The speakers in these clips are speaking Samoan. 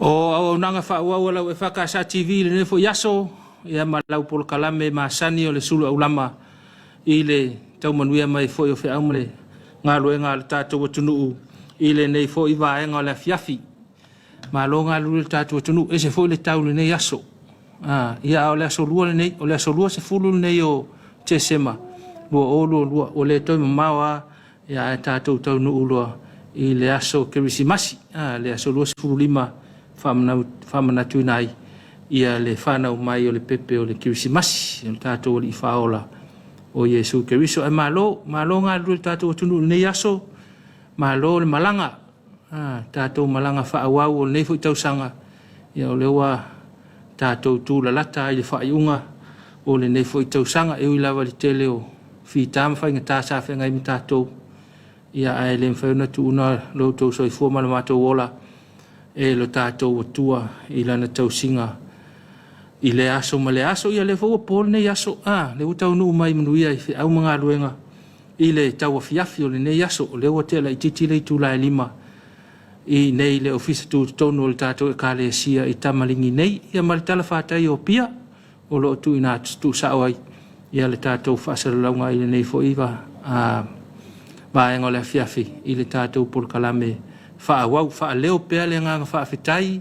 O auaunaga faaauau a lau EFKS TV i lenei foi aso, ia ma lau polokalame masani o le sulu aulama i le taumanuia mai foi o feau ma le galuega a le tatou atunuu i lenei foi vaega o le afiafi. Malo galulue le tatou atunuu, ese foi le tau i lenei aso. Ia a o le aso lua lenei, o le aso 20 lenei o Tesema 2022, ua le toe mamao lava ia ae tatou taunuu loa i le aso Kerisimasi, le aso 25 faamanatuina ai ia le fanau mai o le pepe o le Kerisimasi, o le tatou Alii Faaola o Iesu Keriso. Ae malo, malo galulue le tatou atunuu i lenei aso, malo le malaga, tatou malaga faaauau o lenei foi tausaga, ia o lea ua tatou tulalata i le faaiuga o lenei foi tausaga. E ui lava i le tele o fita ma faigata sa feagai ma tatou, ia ae le mafai ona tuuna lo outou soifua ma lo matou ola e lo tatou Atua i lana tausiga i lea aso ma lea aso. Ia lea foi ua po lenei aso, lea ua taunuu mai manuia i feau ma galuega i le tauafiafi o lenei aso. O lea ua tea laitiiti le itula e 5 i nei le Ofisa Tutotonu o le tatou Ekalesia i Tamaligi nei, ia ma le talafatai o Apia o lo o tuuina atu tuusao ai ia le tatou faasalalauga i lenei foi vaega o le afiafi i le tatou polokalame faaauau. Faaleo pea le agaga faafetai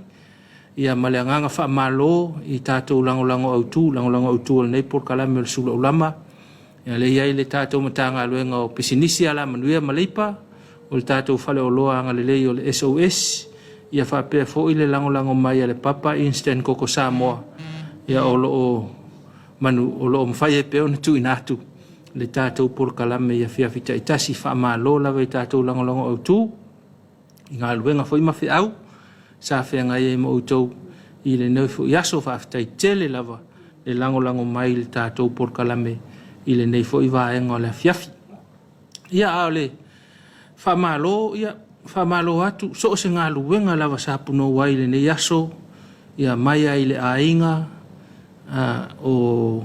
ia ma le agaga faamalo i tatou lagolago autu, lagolago autu o lenei polokalame o le Sulu Aulama. Ia lea e i ai le tatou Matagaluega o Pisinisi, Alamanuia ma Leipa, o le tatou Faleoloa Agalelei o le SOS, ia faapea foi le lagolago mai a le Papa Instant Koko Samoa, ia o lo o manu o lo o mafai ai pea ona tuuina atu le tatou polokalame i afiafi taitasi. Faamalo lava i tatou lagolago autu i galuega foi ma feau sa feagai ai ma outou i lenei foi aso. Faafetai tele lava le lagolago mai i le tatou polokalame i lenei foi vaega o le afiafi. Ia, a o le faamalo, ia, faamalo atu so o se galuega lava sa punou ai i lenei aso, ia mai ai i le aiga, o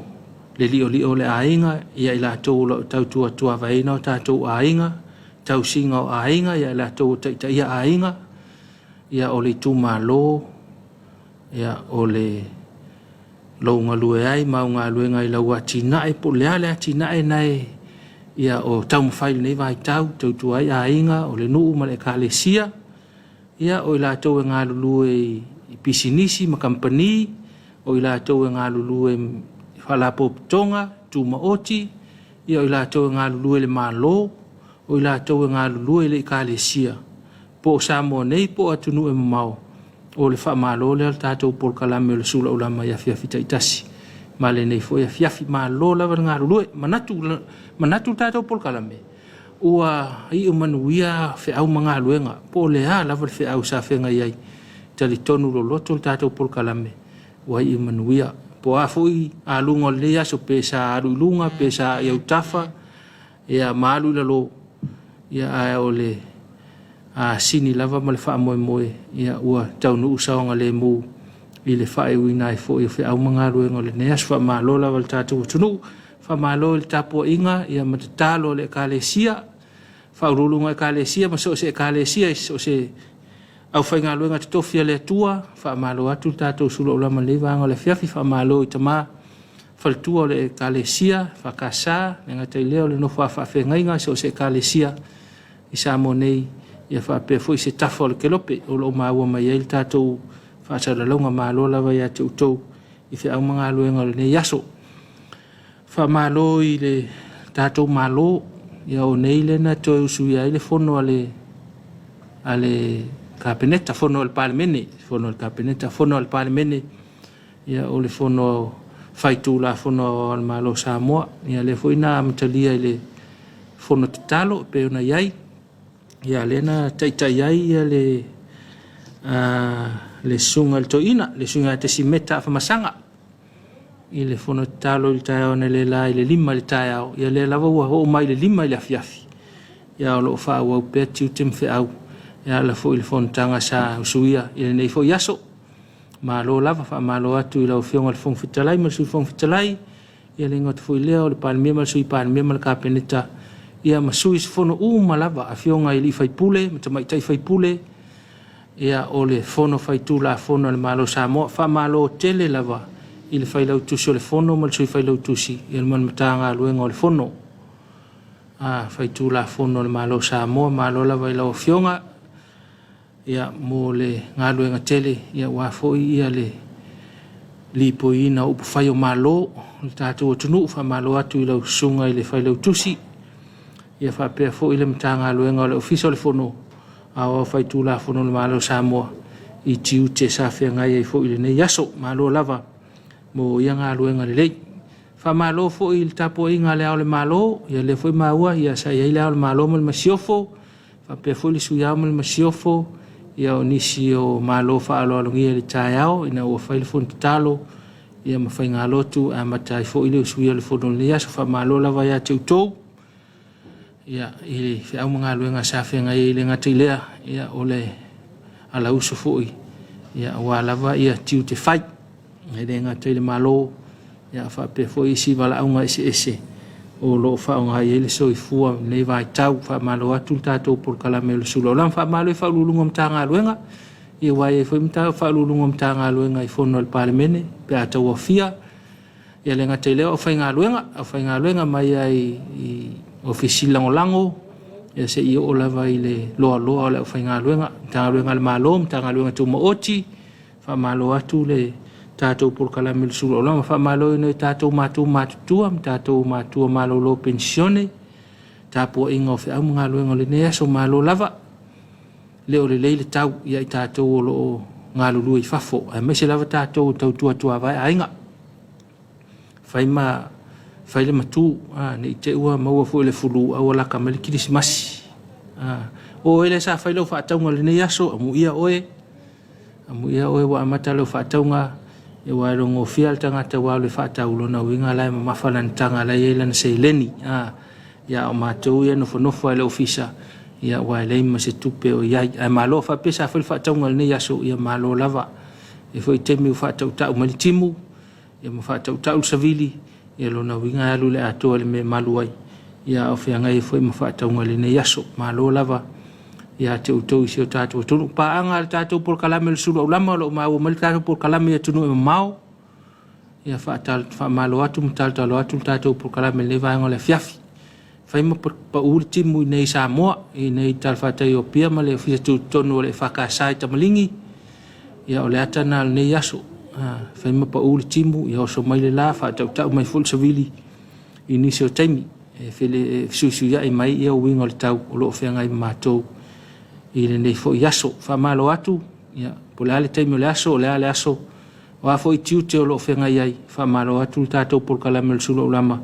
le liolio o le aiga, ia i latou o lo o tautuatuavaina o tatou aiga, tausiga o aiga, ia i latou o taitaia aiga, ia o le itumalo, ia o le lou galue ai ma au galuega i lau atinae, po o le a le atinae na e ia o taumafai i lenei vaitau, tautua ai aiga, o le nuu ma le ekalesia, ia o i latou e galulue i pisinisi ma kamupani, o i latou e galulue i faalapotopotoga tumaoti, ia o i latou e galulue i le Malo, o i latou e galulue i le ekalesia, po o Samoa nei po o atunuu e mamao, o le faamalo lea o le tatou polokalame o le Sula Aulama i afiafi taitasi ma lenei foi afiafi. Malo lava le galulue. Manatu, manatu le tatou polokalame, ua iu manuia feau ma galuega, po o le a lava le feau sa feagai ai, talitonu loloto le tatou polokalame ua iu manuia. Po o a foi aluga o lenei aso, pe sa alu i luga, pe sa i autafa, ia ma alu i lalo, ia ae o le sini lava ma le faamoemoe, ia ua taunuu saogalemu i le faaiuina ai foi o feau ma galuega o lenei aso. Faamalo lava i le tatou atunuu, faamalo i le tapuaiga ia ma tatalo a le Ekalesia, faauluuluga o Ekalesia ma so o se Ekalesia i so o se aufaigaluega totofi a le Atua. Faamalo atu le tatou sulu aulama i lenei vaega o le afiafi. Faamalo i tama faletua o le Ekalesia EFKS, le gata i lea o le nofo a faafeagaiga i so o se Ekalesia i Samoa nei, ia faapea foi se tafa o le kelope o lo o maua mai ai le tatou faasalalauga. Malo lava ia te outou i feau ma galuega o lenei aso. Faamalo i le tatou Malo, ia o nei lea na toe usuia ai le fono a le Kapeneta, fono a le Palemene, fono a le Kapeneta, fono a le Palemene, ia o le fono faitulafono aoao a le Malo o Samoa. Ia lea foi na amatalia i le fono tatalo e pei ona i ai, ia lea na taitai ai ia le le susuga i le toeaina, le susuga ia Tesimeta Afamasaga i le fono tatalo i le taeao analeila i le 5 i le taeao, ia lea lava ua oo mai i le 5 i le afiafi, ia o lo o faaauau pea tiute ma feau e ala foi i le fonotaga sa usuia i lenei foi aso. Malo lava, faamalo atu i lau Afioga i le Fofoga Fetalai ma le Sui Fofoga Fetalai, ia le gata foi lea o le Palemia ma le Sui Palemia ma le Kapeneta, ia ma sui usufono uma lava, afioga i alii faipule ma tamaitai faipule, ia, o le Fono Faitulafono a le Malo o Samoa. Faamalo tele lava i le Failautusi o le Fono ma le Sui Failautusi ia ma le Matagaluega o le Fono Faitulafono a le Malo o Samoa. Malo lava i lau Afioga ia, mo le galuega tele ia, aua foi ia, le lipoiina o upufai o Malo o le tatou atunuu. Faamalo atu i lau Susuga i le Failautusi ia faapea foi le Matagaluega o le Ofisa o le Fono Aoao Faitulafono a le Malo o Samoa i tiute sa feagai ai foi i lenei aso. Malo lava mo ia galuega lelei. Faamalo foi i le tapuaiga a Le Ao o le Malo, ia lea foi maua ia sa i ai Le Ao o le Malo ma le Masiofo, faapea foi le Sui Ao ma le Masiofo, ia o nisi o malo faaaloalogia i le taeao ina ua fai le fono tatalo ia ma faigalotu e amata ai foi le usuia o le fono i lenei aso. Faamalo lava ia te outou ia, i le feau ma galuega sa feagai ai, e le gata i lea, ia, o le alausu foi ia, aua lava ia tiute fai, e le gata i le Malo, ia faapea foi isi valaauga eseese o lo o faaaoga i ai le soifua i lenei vaitau. Faamalo atu le tatou polokalame o le Sula o Lama. Faamalo i Ofisa Sili o Pulega o Matagaluega, ia aua e i ai foi Ofisa Sili o Pulega o Matagaluega i fono a le Palemene pe a tauaofia. Ia le gata i lea o aufaigaluega mai lava i Ofisa Sili Lagolago, ia seia oo lava i le loaloa o le aufaigaluega, Matagaluega a le Malo, Matagaluega Tumaoti, faamalo atu le tatou polokalame o le Sula o Lama. Faamalo i nai o tatou matua matutua ma tatou matua malolo penisione, tapuaiga o feau ma galuega o lenei aso, malo lava. Le o lelei le tau ia i tatou o lo o galulue i fafo, aemaise lava tatou o tautua tuavae aiga. Fai ma fai le matu, ne i te i ua maua foi i le fulu a ua laka mai le kerisimasi. O oe lea sa fai lau faatauga i lenei aso, amuia oe, amuia oe ua amata lau faatauga, aua e logofia le tagata ua alu e faatau, lona uiga la e mamafa lana taga la e i ai lana seleni. Ia a o matou ia e nofonofo lava i le ofisa, ia aua e leai ma se tupe o i ai. Ae malo faapea sa fai le faatauga i lenei aso, ia malo lava. E i ai foi taimi ua faatautau mai le timu, ia ma faatautau le savili, ia lona uiga e alu i le atoa i le mea e malu ai, ia a o feagai ai foi ma faatauga i lenei aso. Malo lava ia te outou i si o tatou atunuu. Paaga a le tatou polokalame o le Sulu Aulama, o lo o maua mai le tatou polokalame i atunuu e mamao. Ia faamalo atu ma talotalo atu le tatou polokalame i lenei vaega o le afiafi. Fai ma pau le timu i inei i Samoa, i inei i le talafatai o Apia ma le Ofisa Tutotonu o le EFKS i Tamaligi. Ia o le ata lena o lenei aso. Fai ma pau le timu, ia oso mai le la, faatautau mai foi le savili i nisi o taimi. E fesuisuiai mai ia uiga o le tau o lo o feagai ma matou i lenei foi aso. Faamalo atu, ia, po o le a le taimi o le aso, o le a le aso, o a foi tiute o lo o feagai ai, faamalo atu le tatou polokalame o le Sula Aulama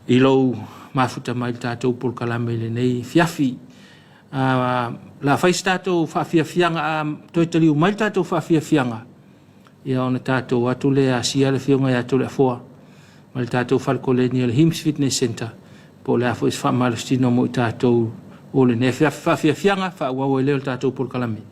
i lou mafuta mai i le tatou polokalame i lenei afiafi. La fai se tatou faafiafiaga, a toe taliu mai le tatou faafiafiaga, ia ona tatou atu lea e asia le afioga ia Toleafoa ma le tatou fale koleni o le HIMS Fitness Centre, po o le a foi se faamalositino mo i tatou o lenei afiafi. Faafiafiaga, faaauau ai lea o le tatou polokalame.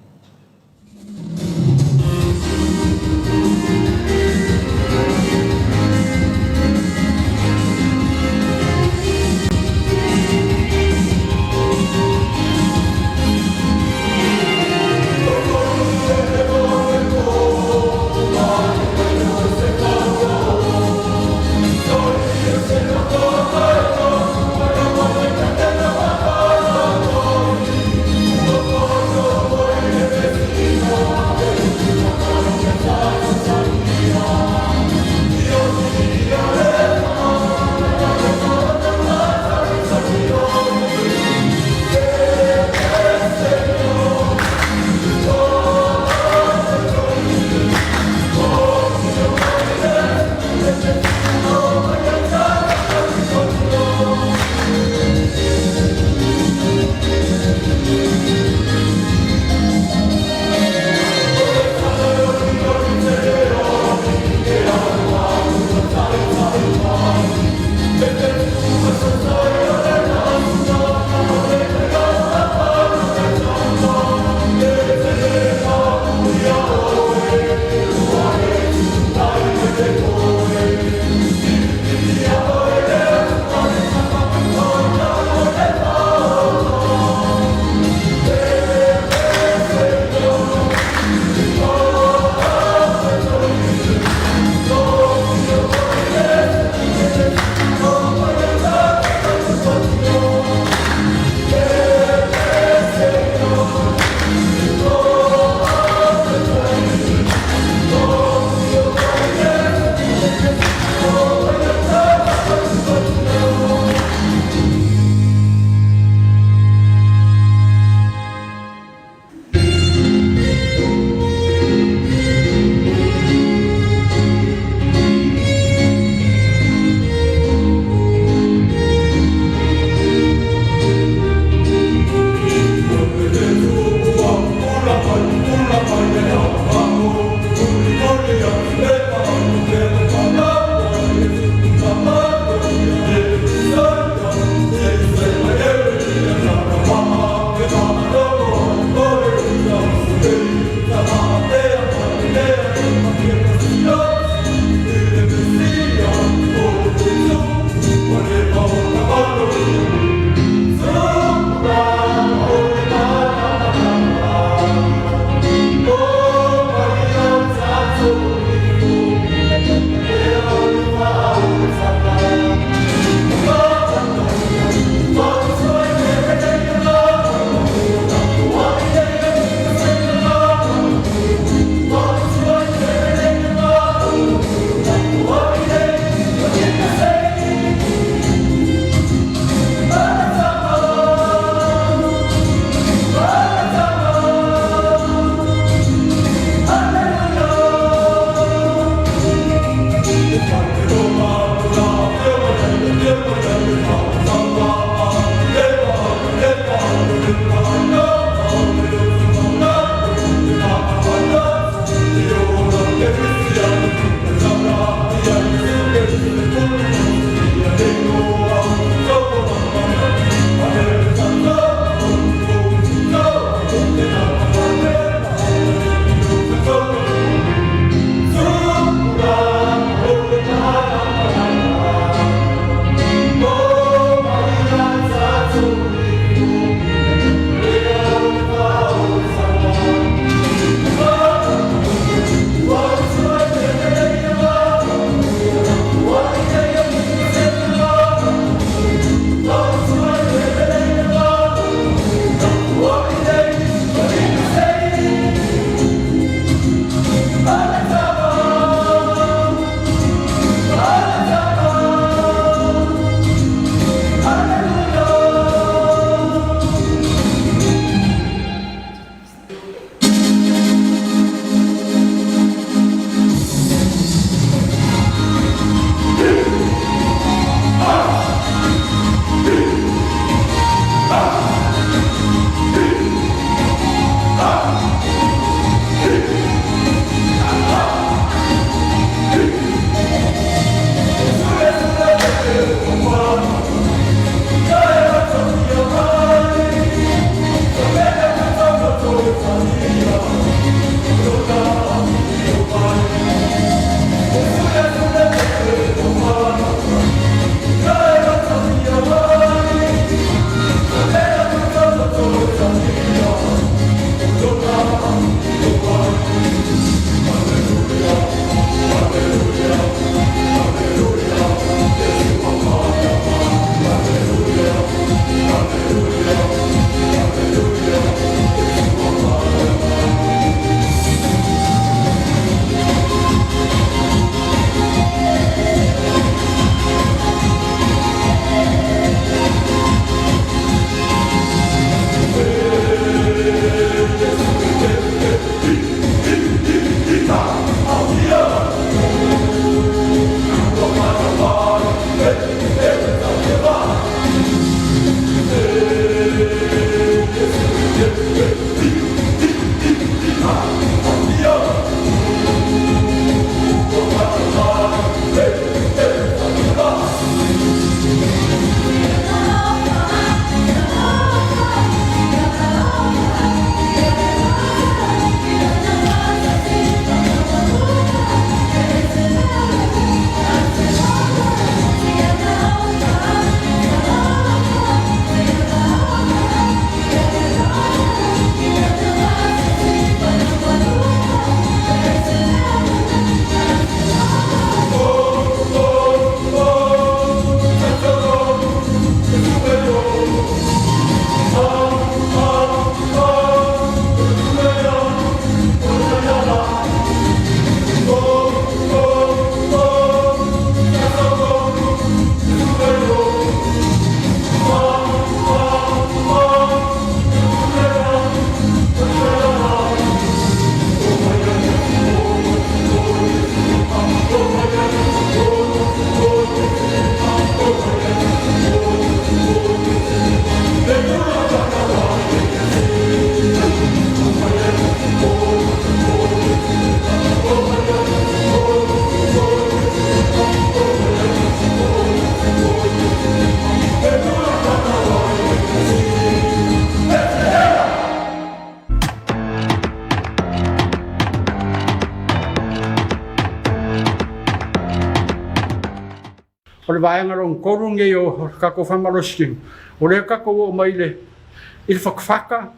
O le vaega lona tolu lenei o le tatou faamalositino, o lea tatou oo mai i le fatafata,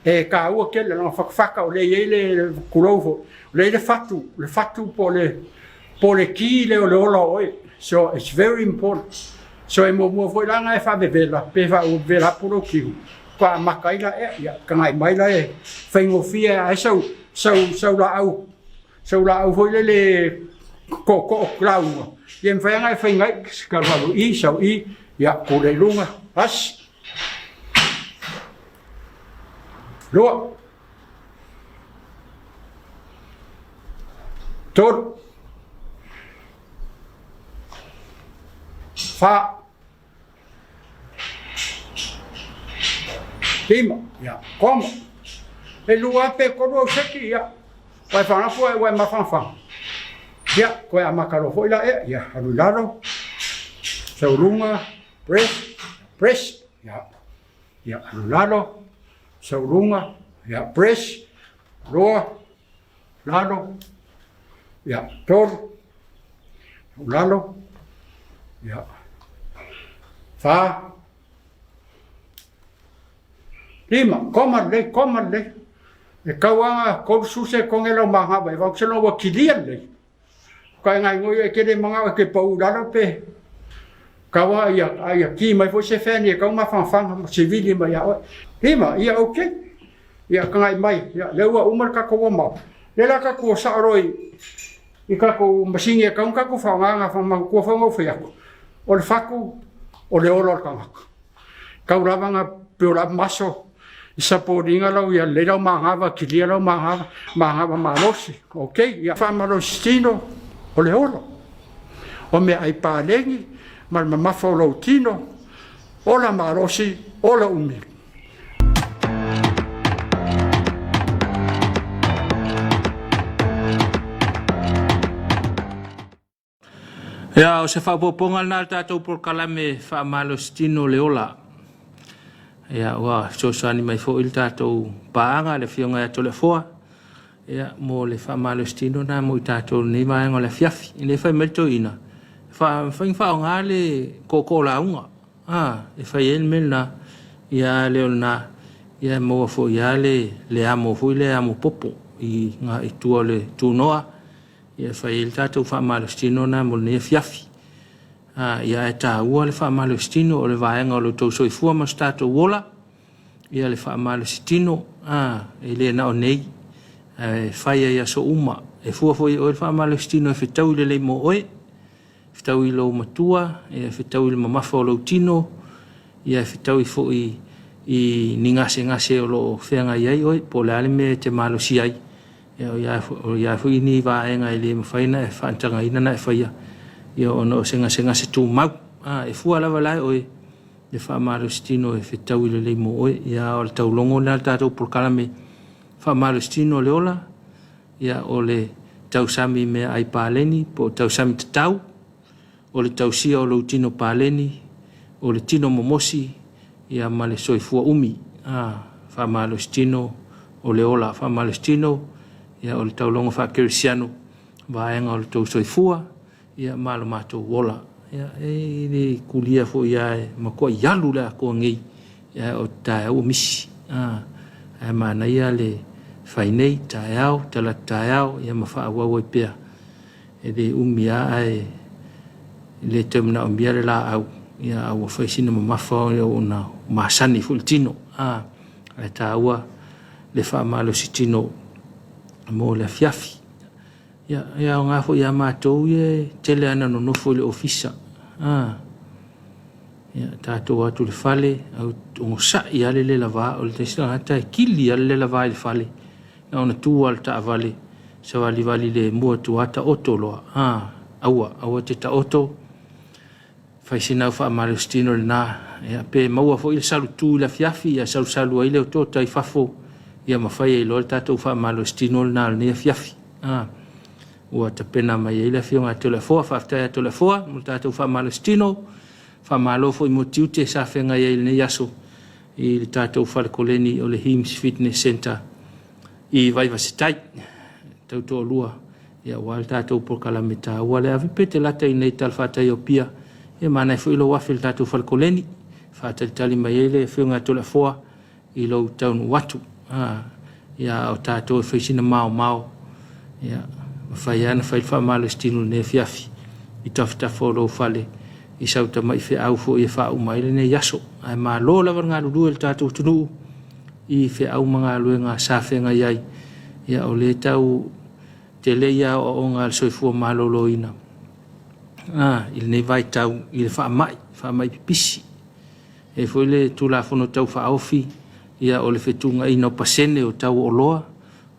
e taua tele, leaga fatafata o lea e i ai le, tulou foi, o lea e i ai le fatu, le fatu po o le ki lea o le ola o oe. So it's very important. So e muamua foi la ona e faavevela, pe faavevela atu lou tino, faatoa amata ai la ea, ia tagai mai la e faigofie lava ai sau, sau, sau laau Sau laau foi lele tootoo lauga, ia mafai lava ona e faiga ai, alu i, sau i, ia pule i luga, asi, lua, tolu, fa, lima, ia, koma. E lua pe tolu au seki, ia, ua e fanafu ai ua e mafanafana. Ia, koe amata loa foi la ea, ia, alu i lalo, sau luga, press, press, ia, ia, alu i lalo, sau luga, ia, press, lua, lalo, ia, tolu, lalo, ia, fa, lima, koma lelei, koma lelei. E tau lava 30 sekone lau manava e vau selo ua kilia lelei. Ka e gaigoi e kele manao e ke pau lalo pe tau lava ia, a ia ki mai foi se fan e tau mafanafana ma sivili mai ia oe. Lima, ia okay. Ia tagai mai, ia lea ua uma le tatou warm up. Lea la tatou o sao loa i tatou masini e tatau ona tatou faaaoga na manatua foi ona ou fai atu, o le fatu o le ola o le tagata. Tau lava na build up muscle i supporting lau ia lelei lau manava, kilia lau manava, manava malosi. Okay, ia faamalosi tino o le ola. O meaai paleni ma le mamafa o lou tino, ola malosi, ola umi. Ia, o se faaopoopoga lena a le tatou polokalame faamalositino le ola. Ia, ua fesoasoani mai foi le tatou paaga le Afioga ia Toleafoa, ia, mo le faamalositino lena mo i tatou i lenei vaega o le afiafi. E le fai mai le toeaina, e mafai ona faaaoga le tootoo lauga. A, e fai ai le mea lena, ia a le o lena, Ia e maua foi lava le, le amo foi lea amo popo i, i tua o le tunoa. Ia e fai ai le tatou faamalositino lena mo lenei afiafi. A, ia ae taua le faamalositino o le vaega o lo outou soifua ma so tatou ola. Ia le faamalositino, a, e le na o nei, ae fai ai aso uma. E fua foi e oe le faamalositino e fetaui lelei mo oe, fetaui i lou matua, e fetaui i le mamafa o lou tino, ia e fetaui foi i ni gasegase o lo o feagai ai oe, po o le a le mea e te malosi ai. Ia, o ia foi ni vaega e le mafai ona e faatagaina na e faia, ia ona o se gasegase tumau. A, e fua lava la e oe le faamalositino e fetaui lelei mo oe. Ia, o le taulogo lena o le tatou polokalame faamalositino o le ola, ia, o le tausami meaai paleni po o tausami tatau, o le tausia o lou tino paleni, o le tino momosi, ia ma le soifua umi. A, faamalositino o le ola, faamalositino, ia, o le taulogo faakerisiano, vaega o le tou soifua, ia ma lo matou ola. Ia, e le kulia foi lava e matuai alu le atoa nei, ia, o taeao ua misi. A, ae manaia le fai nei, taeao, talatu taeao, ia ma faaauau ai pea. E le umi lava ae le toe manaomia le laau, ia, a ua fai sina mamafa ona masani foi le tino. A, ae taua le faamalosi tino mo le afiafi. Ia, e aoga foi ia matou ia e tele lava ina nonofo i le ofisa. A, ia, tatou atu i le fale, au onosai lava le lela va, o le isi tagata e kili lava le lela va i le fale, na ona tu lava o le taavale, savalivali lemu atu lava taoto loa. A, aua, aua te taoto, fai sina au faamalositino lena. Ia, pe maua foi le salutu i le afiafi, ia salusalu ai le otaota i fafo, ia ma fai ai loa le tatou faamalositino lena o lenei afiafi. A, ua tapena mai ai le afioga ia Toleafoa. Faafetai ia Toleafoa mo le tatou faamalositino. Faamalo foi mo tiute sa feagai ai i lenei aso i le tatou fale koleni o le Hims Fitness Centre i Vaivasetai. Tautoalua, ia aua le tatou polokalame taua lea. Ave pe te lata i nei talafatai o Apia, ia manaia foi lou afe i le tatou fale koleni. Faatalitali mai ai le afioga ia Toleafoa i lou taunuu atu. A, ia o tatou e fai sina maomao, ia, mafai lava ona fai le faamalositino i lenei afiafi i tafatafa o lou fale i sau tamai feau foi e faauma ai lenei aso. Ae malo lava le galulue i le tatou atunuu i feau ma galuega sa feagai ai. Ia, o lea tau tele ia aoaoga a le soifua maloloina a, i lenei vaitau i le faamai, faamai pipisi. E i ai foi le Tulafono Tau Faaofi, ia, o le fetuunaiga o pasene o tau o oloa,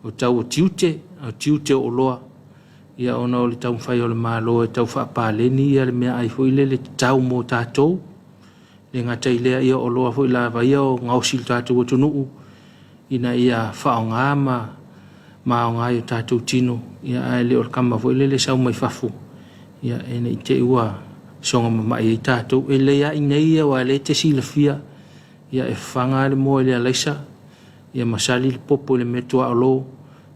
o tau o tiute, o tiute o oloa, ia, ona o le taumafai o le Malo e tau faapaleni ia le meaai foi lele tatau mo tatou. E le gata i lea, ia, o oloa foi lava ia o gaosi i le tatou atunuu ina ia faaaoga ma ma aoga i o tatou tino, ia, ae le o le kama foi lele e sau mai fafo, ia, e ne i te i ua soona mama'i ai tatou. E lelei lava i inei ia, aua o lea e te silafia, ia, e fafaga lava le moa i le alaisa, ia ma sali le popo i le mea tuaolo,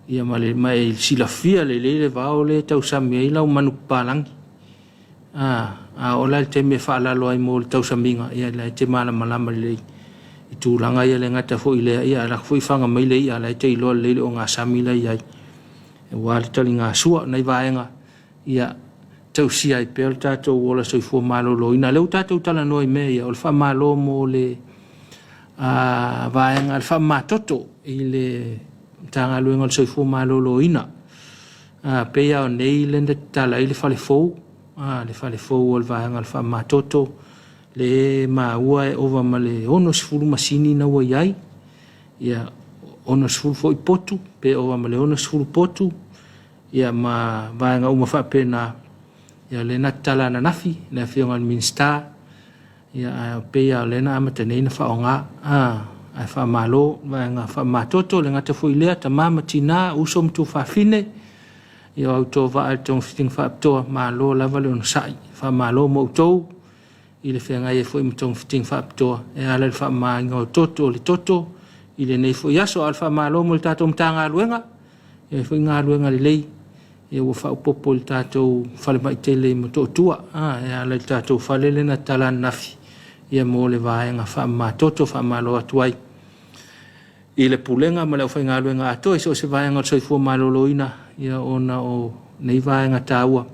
ia, ma le, ma e silafia lelei le vao lea e tausami ai lau manupapalagi. A, a oo la i le taimi e faalalo ai mo le tausamiga, ia, la e te malamalama lelei i tulaga ia, le gata foi i lea, ia, ae lako foi faga mai le i'a, la e te iloa lelei le ogasami la e i ai, aua le taligasua. O nai vaega, ia, tausia ai pea lo tatou ola soifua maloloina. O lea ua tatou talanoa i mea ia, o le faamalo mo le vaega le faamamatoto i le Matagaluega o le Soifua Maloloina. A, pei lava o nei lea na tatala ai le fale fou, a, le fale fou o le vaega o le faamamatoto, le maua e ova ma le 60 masini na ua i ai, ia, 60 foi potu, pe ova ma le 60 potu, ia, ma vaega uma faapena. Ia, lea na tatala ananafi le afioga i le Minisita, ia, ae pei lava o lea na amata nei ona faaaoga. A, ae faamalo vaega faamamatoto, le gata foi i lea, tama ma tina, uso ma tuafafine, ia, o autovaa i le togafitiga faapitoa, malo lava le onosai. Faamalo mo outou i le feagai ai foi ma togafitiga faapitoa e ala i le faamamaina o toto o le toto i lenei foi aso. A o le faamalo mo le tatou Matagaluega, e i ai foi galuega lelei ia ua faaopoopo i le tatou falemai tele i Motootua, a, e ala i le tatou fale lea na tatala ananafi ia mo le vaega faamamatoto. Faamalo atu ai. i le Pulega ma le aufaigaluega atoa i so o se vaega o le soifua maloloina, ia ona o nei vaega taua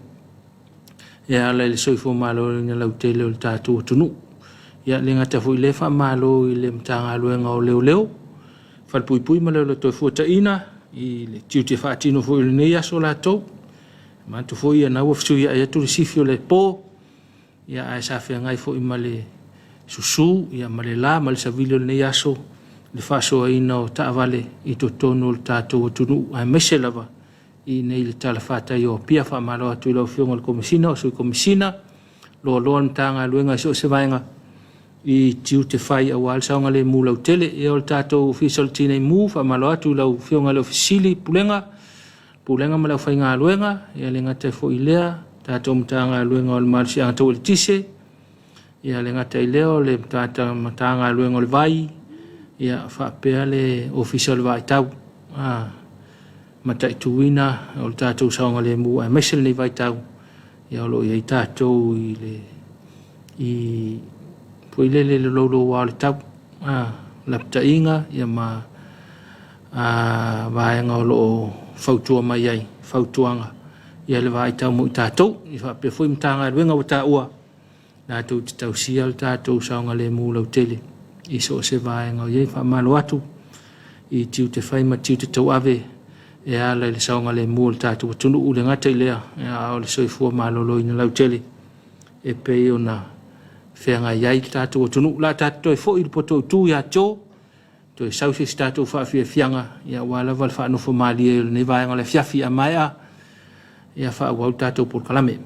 e ala i le soifua maloloina lautele o le tatou atunuu. Ia le gata foi i lea, faamalo i le Matagaluega o Leoleo, Falepuipui ma le Toefuataiga i le tiute faatino foi i lenei aso latou. E manatu foi ia na ua fesuiai atu le sifi o le po, ia ae sa feagai foi ma le susu ia ma le la ma le savili o lenei aso le faasoaina o taavale i totonu o le tatou atunuu, aemaise lava i inei i le talafatai o Apia. Faamalo atu i lau Afioga i le Komesina o Sui Komesina, loaloa o le Matagaluega i so o se vaega i tiute fai aua le saogalemu lautele. Ia o le tatou Ofisa o le Tinei Mu, faamalo atu i lau Afioga i le Ofisa Sili o Pulega, Pulega ma le aufaigaluega, ia le gata foi i lea, tatou Matagaluega o le Malosiaga Tau Eletise, ia le gata i lea o le Matagaluega o le Vai, ia faapea le Ofisa o le Vaaitau, mataituina o le tatou saogalemu aemaise lenei vaitau ia o lo o i ai tatou i le i foi lele le louloua o le tau, lapataiga ia ma vaega o lo o fautua mai ai fautuaga ia le vaitau mo i tatou. E faapea foi Matagaluega ua taua latou te tausia le tatou saogalemu lautele i so o se vaega o i ai. Faamalo atu i tiute fai ma tiute tauave e ala i le saogalemu o le tatou atunuu, le gata i lea a o le soifua maloloina lautele e pei ona feagai ai le tatou atunuu. O le a tatou toe foi i le poto autu ia Joe, toe sau se isi tatou faafiafiaga aua lava le faanofo malie o lenei vaega o le afiafi. A maea, ia faaauau le tatou polokalame.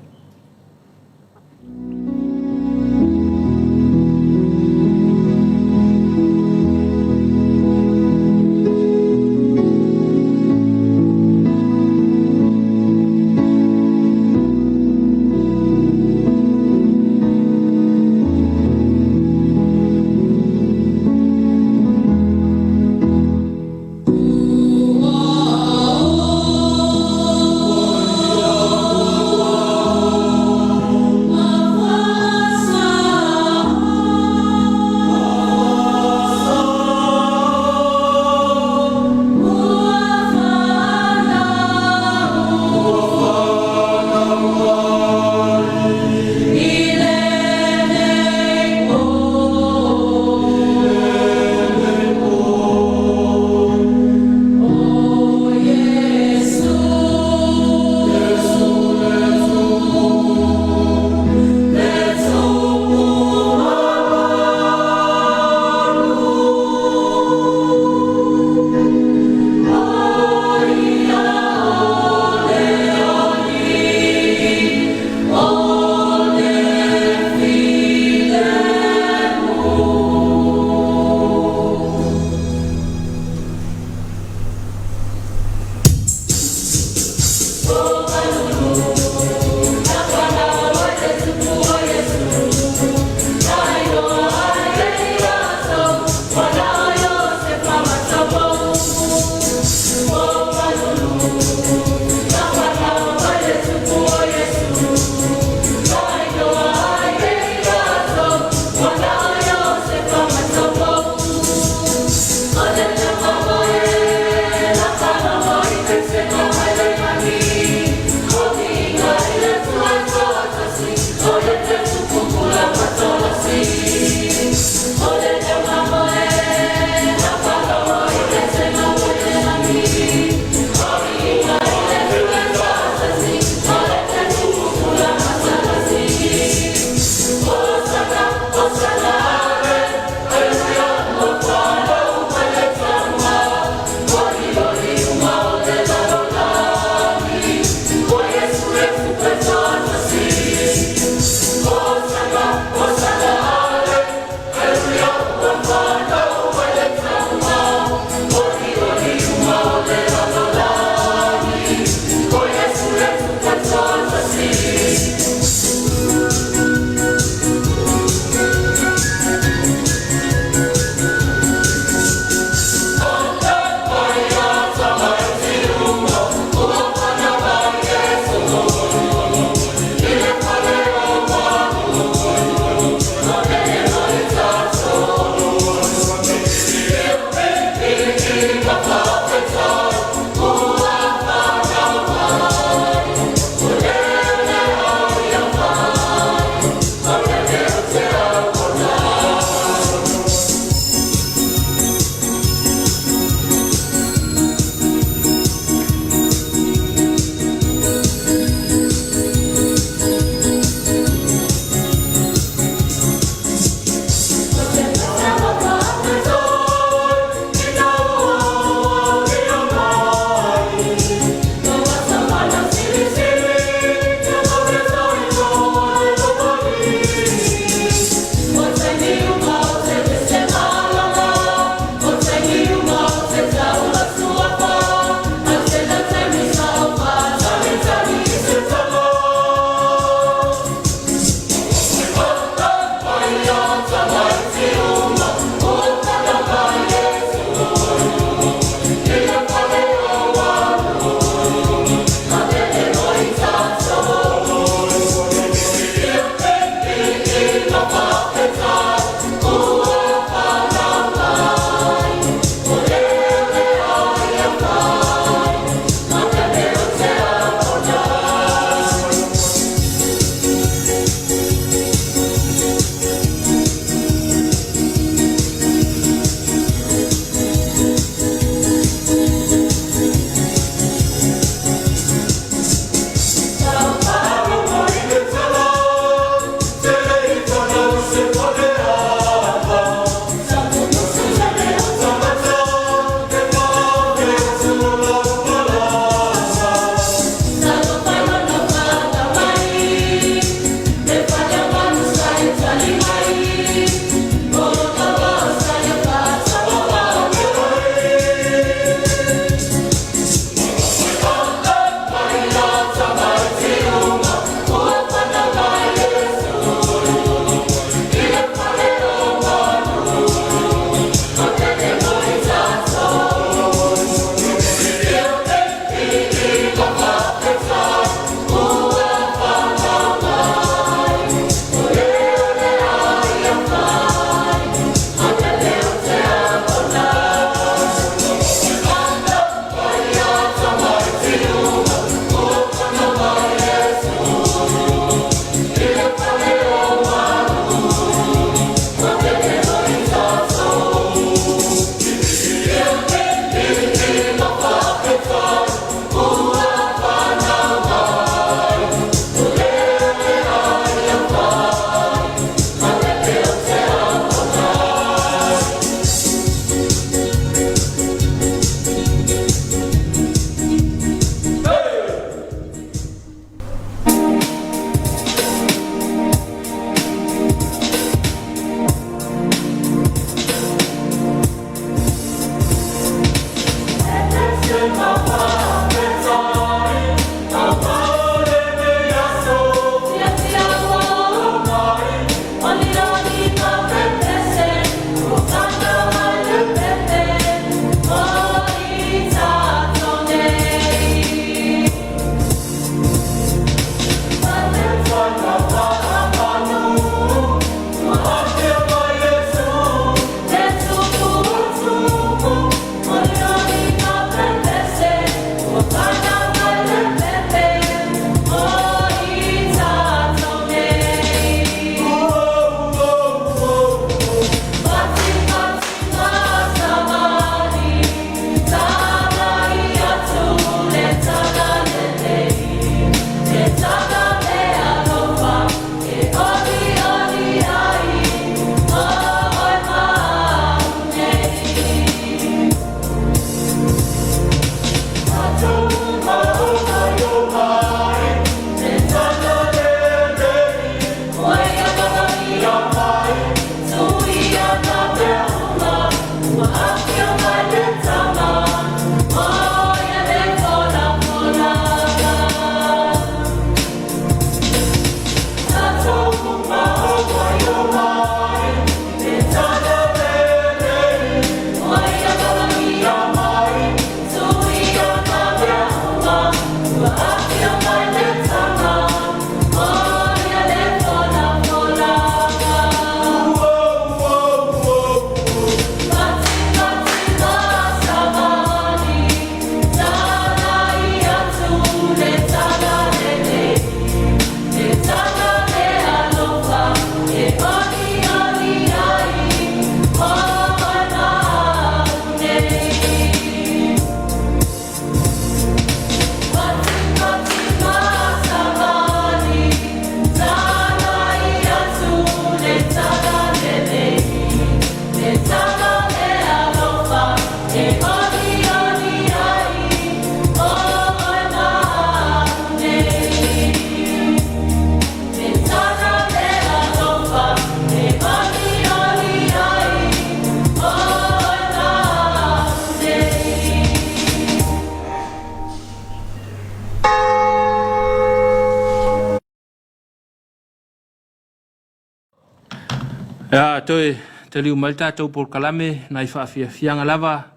Ia, toe taliu mai le tatou polokalame nai faafiafiaga lava,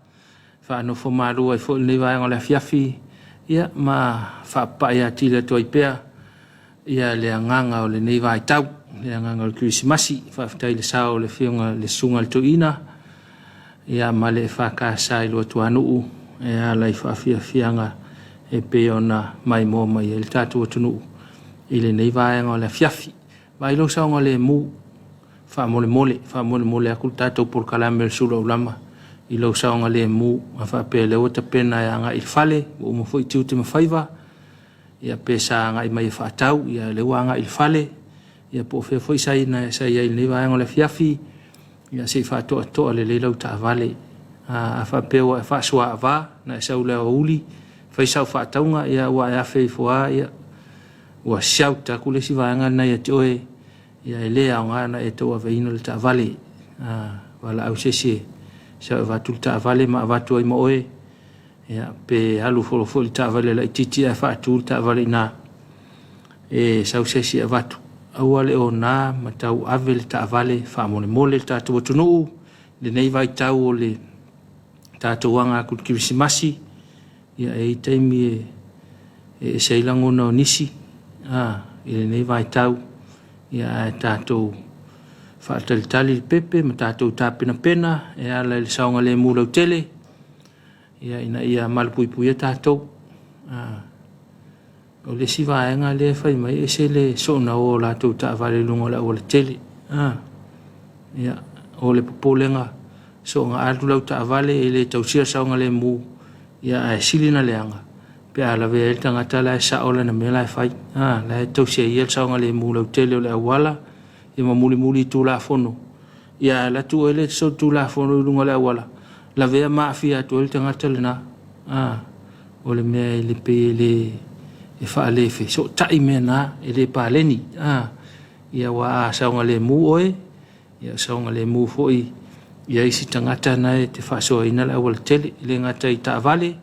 faanofo malu ai foi lenei vaega o le afiafi, ia ma faapapai atili atu ai pea ia le agaga o lenei vaitau, le agaga o le Kerisimasi. Faafetai i le sao o le Afioga le Susuga i le Toeaina, ia ma le EFKS i Luatuanuu e ala i faafiafiaga e pei ona maimoa mai ai le tatou atunuu i lenei vaega o le afiafi. Vaai lou saogalemu, faamolemole, faamolemole atu le tatou polokalame o le Sula Aulama i lou saogalemu, a faapea o lea ua tapena e agai i le fale, ua uma foi tiute ma faiva, ia pe sa agai mai e faatau, ia o lea ua agai i le fale, ia po o fea foi sa i ai i lenei vaega o le afiafi, ia se i faatoatoa lelei lau taavale. A faapea ua e faasuaava, na e sau i le aoauli, fai sau faatauga, ia ua e afe ifo lava, ia, ua shout atu le isi vaega lena ia te oe, ia e le aoga ona e tauaveina le taavale. Valaau se isi e sau e avatu le taavale ma avatu ai ma oe, ia, pe alu foi le taavale laitiiti ae faatu le taavale i ina, e sau se isi e avatu. Aua le ona ma tauave le taavale, faamolemole le tatou atunuu, lenei vaitau o le tatou aga atu i le Kerisimasi, ia e i ai taimi e ese ai lagona o nisi i lenei vaitau, ia ae tatou faatalitali le pepe ma tatou tapenapena e ala i le saogalemu lautele, ia ina ia malupuipuia tatou. O le isi vaega lea e fai mai e ese le soona o o latou taavale i luga o le aualatele. Ia, o le popolega soona alu lau taavale e le tausia le saogalemu, ia ae sili ona leaga pe a lavea ai le tagata la e sao lana mea la e fai. La e tausi e ia le saogalemu lautele o le auala, ia ma mulimuli i Tulafono. Ia ae alu atu oe lea e te solitulafono i luga o le auala, lavea ma aafia atu ai le tagata lena. O le mea e le pei e le e faalefesootai mea na, e le paleni. Ia aua a saogalemu oe, ia saogalemu foi ia isi tagata na e te faasoaina le aualatele, e le gata i taavale,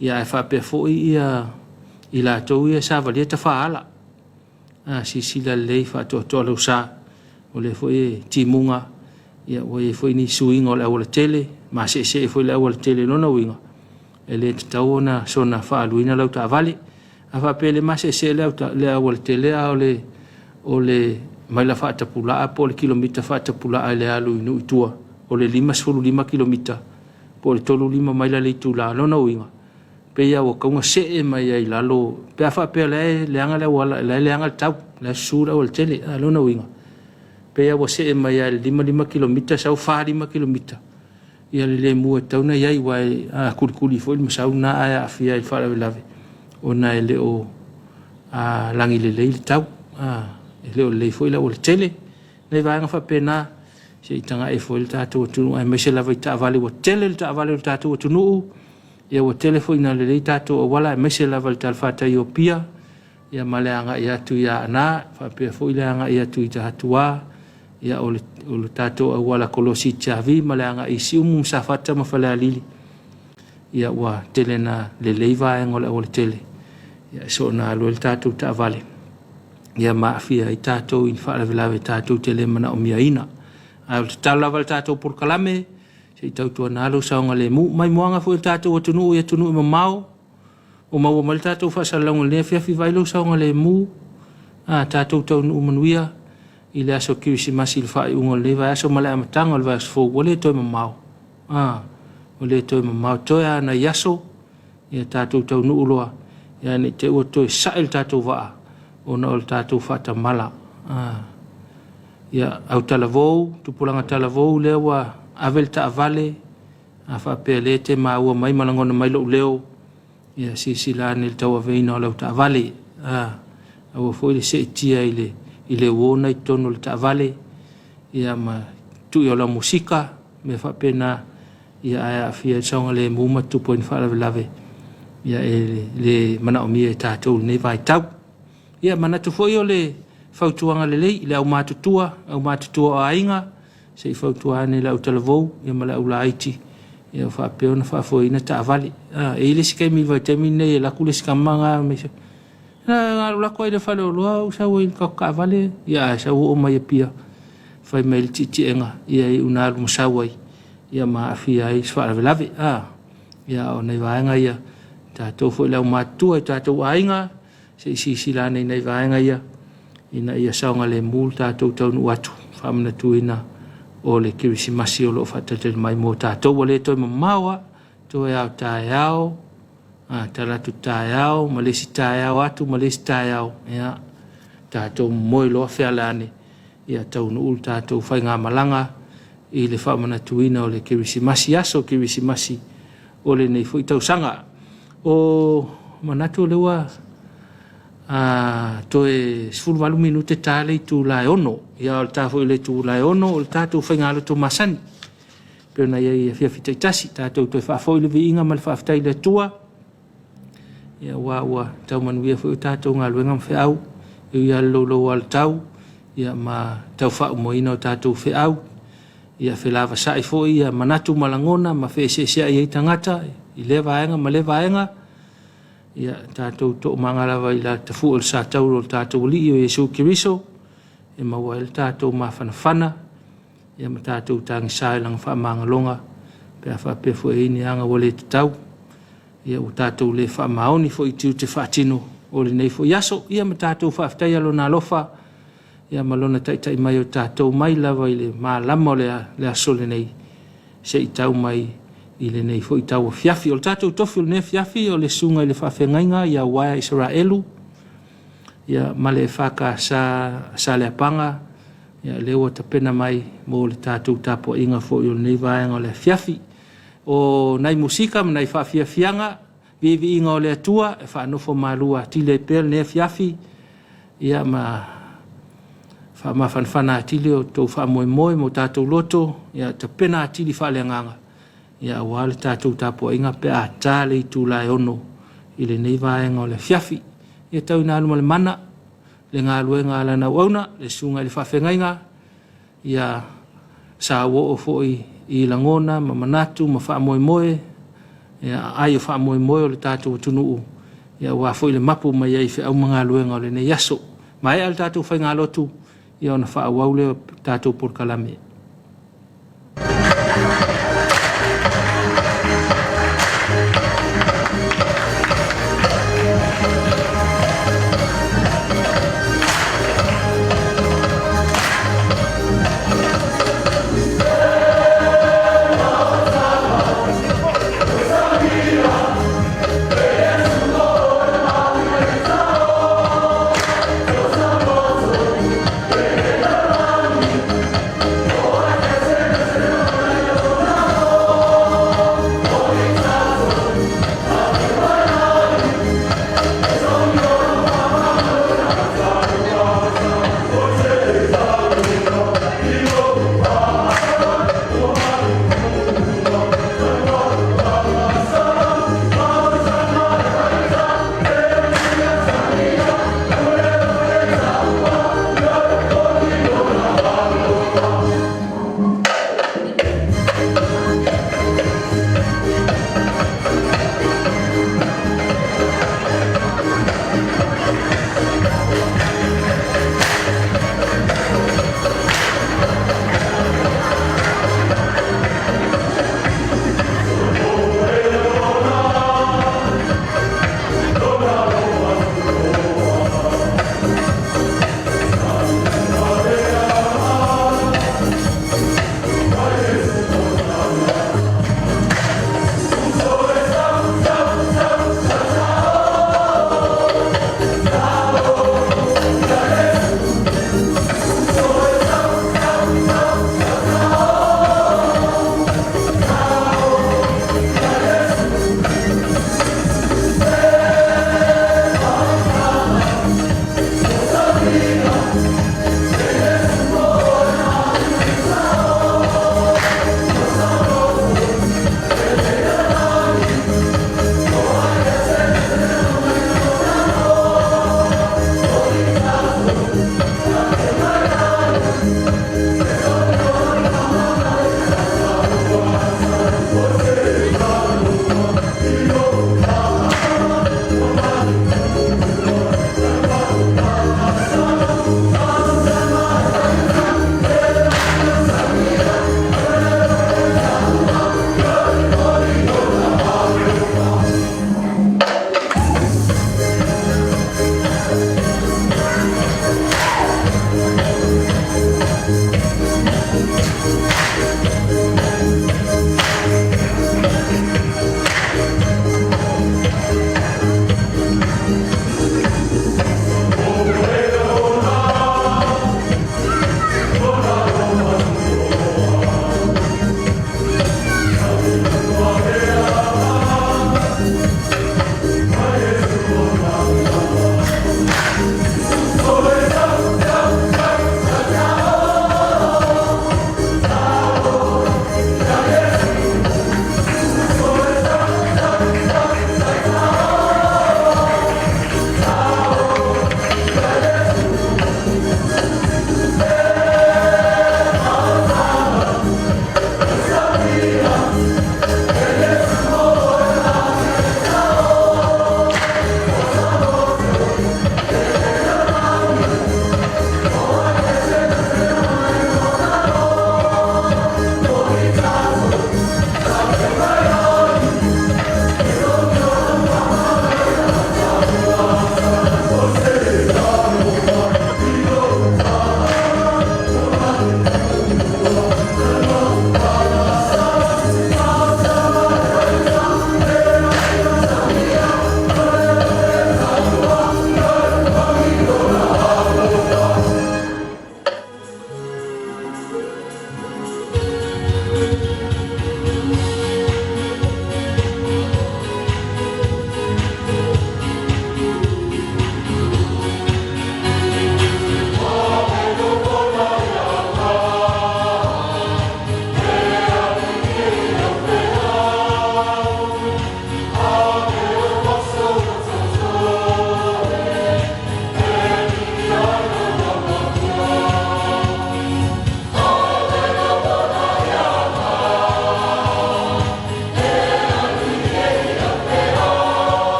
ia ae faapea foi ia i latou ia e savalia tafaala. Silasila lelei faatoatoa lau sa, o lea foi e timuga, ia ua i ai foi ni suiga o le aualatele, maseesee foi le aualatele i lona uiga, e le tatau ona soona faaaluina lau taavale. A faapea e le maseesee le aualatele a o le maila faatapulaa po o le kilomita faatapulaa i le alu i nuu i tua, o le 55 kilomita po o le 35 maila le itula. O lona uiga, pei lava ua tatau ona see mai ai i lalo, pe a faapea o la e leaga le auala, la e leaga le tau, la e susu le aualatele. A o lona uiga, pei lava ua see mai lava i le 55 kilomita sau 45 kilomita, ia le lemu e tatau ona i ai, aua e kulikuli foi le masau lena ae aafia ai i le faalavelave, ona e le o lagi lelei le tau, e le o lelei foi le aualatele. Nai vaega faapena, se i tagai ifo i ai le tatou atunuu, aemaise lava i taavale, ua tele le taavale o le tatou atunuu, ia ua tele foi ina lelei tatou auala, aemaise lava i le talafatai o Apia, ia ma le agai atu i Aana, faapea foi le agai atu i Tahatua, ia o le tatou auala kolosi i Tiavi ma le agai i Siumu ma Safata ma Falealili, ia ua tele na lelei vaega o le aualatele, ia e soona alu ai le tatou taavale, ia ma aafia ai tatou i faalavelave tatou te le manaomiaina. Ae o le tatalo lava i le tatou polokalame, se i tautuana lou saogalemu. Maimoaga foi i le tatou atunuu i atunuu e mamao, ua maua mai le tatou faasalalauga i lenei afiafi, vaai lou saogalemu, tatou taunuu manuia i le aso Kerisimasi i le faaiuga o lenei vaiaso ma le amataga o le vaiaso fou, ua le toe mamao. Ua le toe mamao, toe lava o nai aso, ia tatou taunuu loa, ia ne i te i ua toe sae le tatou vaa ona o le tatou faatamala. Ia, autalavou, tupulaga talavou, lea ua ave le taavale, a faapea o lea e te maua mai ma lagona mai lou leo, ia silasila ane i le tauaveina o lau taavale. Aua foi le seetia i le uo na i totonu o le taavale, ia ma tui o lau musika, mea faapena, ia ae aafia ai le saogalemu ma tutupu ai ni faalavelave, ia e le manaomia e tatou i lenei vaitau. Ia manatu foi o le fautuaga lelei i le aumatutua, aumatutua o aiga, se i fautua ane i le autalavou ia ma le aulaiti, ia faapea ona faafoeina taavale. E i ai le isi taimi i le vaitaimi lenei e alu atu le isi tama na, na alu atu ai i le faleoloa ou sau ai i le tatou taavale, ia ae sau oo mai Apia fai mai le ti'eti'ega, ia e iu ina alu ma sau ai, ia ma aafia ai se faalavelave. A, ia o nai vaega ia, tatou foi le aumatutua i tatou aiga, se i silasila ane i nai vaega ia, ina ia saogalemu le tatou taunuu atu, faamanatuina o le Kerisimasi o lo o faatalitali mai mo tatou. Ua le toe mamao lava, toe lava o taeao, a, talaatu taeao ma le isi taeao atu ma le isi taeao, ia, tatou momoe loa feala ane, ia taunuu le tatou faigamalaga i le faamanatuina o le Kerisimasi, aso Kerisimasi o lenei foi tausaga. O manatu o lea ua toe 18 minute ta le itula e 6. Ia o le ta foi o le itula e 6 o le tatou faigalotu masani. Pei ona i ai i afiafi taitasi, tatou toe faafoi le viiga ma le faafetai i le Atua, ia aua ua tau manuia foi o tatou galuega ma feau, e ui lava i le loulou o le tau, ia ma tau faaumoina o tatou feau, ia felavasai foi ia manatu ma lagona ma feeseeseai ai tagata i lea vaega ma lea vaega, ia tatou toomaga lava i le tafue o le satauro o le tatou Alii o Iesu Keriso, e maua ai le tatou mafanafana, ia ma tatou tagisa i lana faamagaloga, pe a faapea foi e i ai ni aga ua le tatau, ia ua tatou le faamaoni foi i tiute faatino o lenei foi aso, ia ma tatou faafetaia lona alofa, ia ma lona taitai mai o tatou mai lava i le malama o le aso lenei, se i tau mai i lenei foi tauafiafi. O le tatou tofi o lenei afiafi o le susuga i le faafeagaiga ia Uaea Isaraelu, ia ma le EFKS Saleapaga, ia lea ua tapena mai mo le tatou tapuaiga foi o lenei vaega o le afiafi. O nai musika ma nai faafiafiaga, viiviiga o le Atua e faanofo malu atili ai pea lenei afiafi, ia ma faamafanafana atili o tou faamoemoe ma o tatou loto, ia tapena atili faaleagaga, ia aua le tatou tapuaiga pe a ta le itula e 6 i lenei vaega o le afiafi. Ia tau ina alu ma le mana le galuega a lana auauna, le susuga i le faafeagaiga, ia sauoo foi i lagona ma manatu ma faamoemoe, ia aai o faamoemoe o le tatou atunuu, ia aua foi le mapu mai ai i feau ma galuega o lenei aso. Maea le tatou faigalotu, ia ona faaauau lea o tatou polokalame.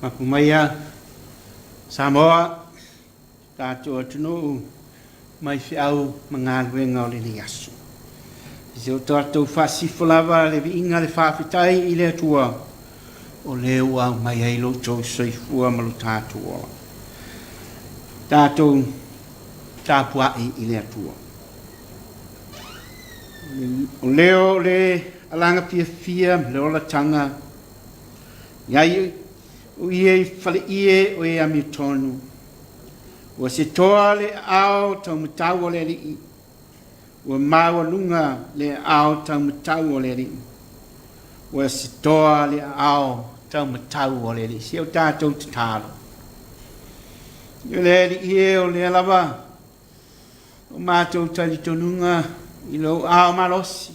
Mapu maia Samoa, tatou atunuu mai feau ma galuega o lenei aso. Se o tatou faasifo lava le viiga le faafetai i le Atua o lea ua aumai ai lo outou soifua ma lo tatou ola. Tatou tapuai i le Atua. O leo o le alaga fiafia ma le olataga iai o ie i faleie o e amiotonu. Ua se toa le aao taumatau o le Alii, ua maualuga le aao taumatau o le Alii. Ua se toa le aao taumatau o le Alii. Se o tatou tatalo. O le Alii e o lea lava o matou talitonuga i lou aao malosi,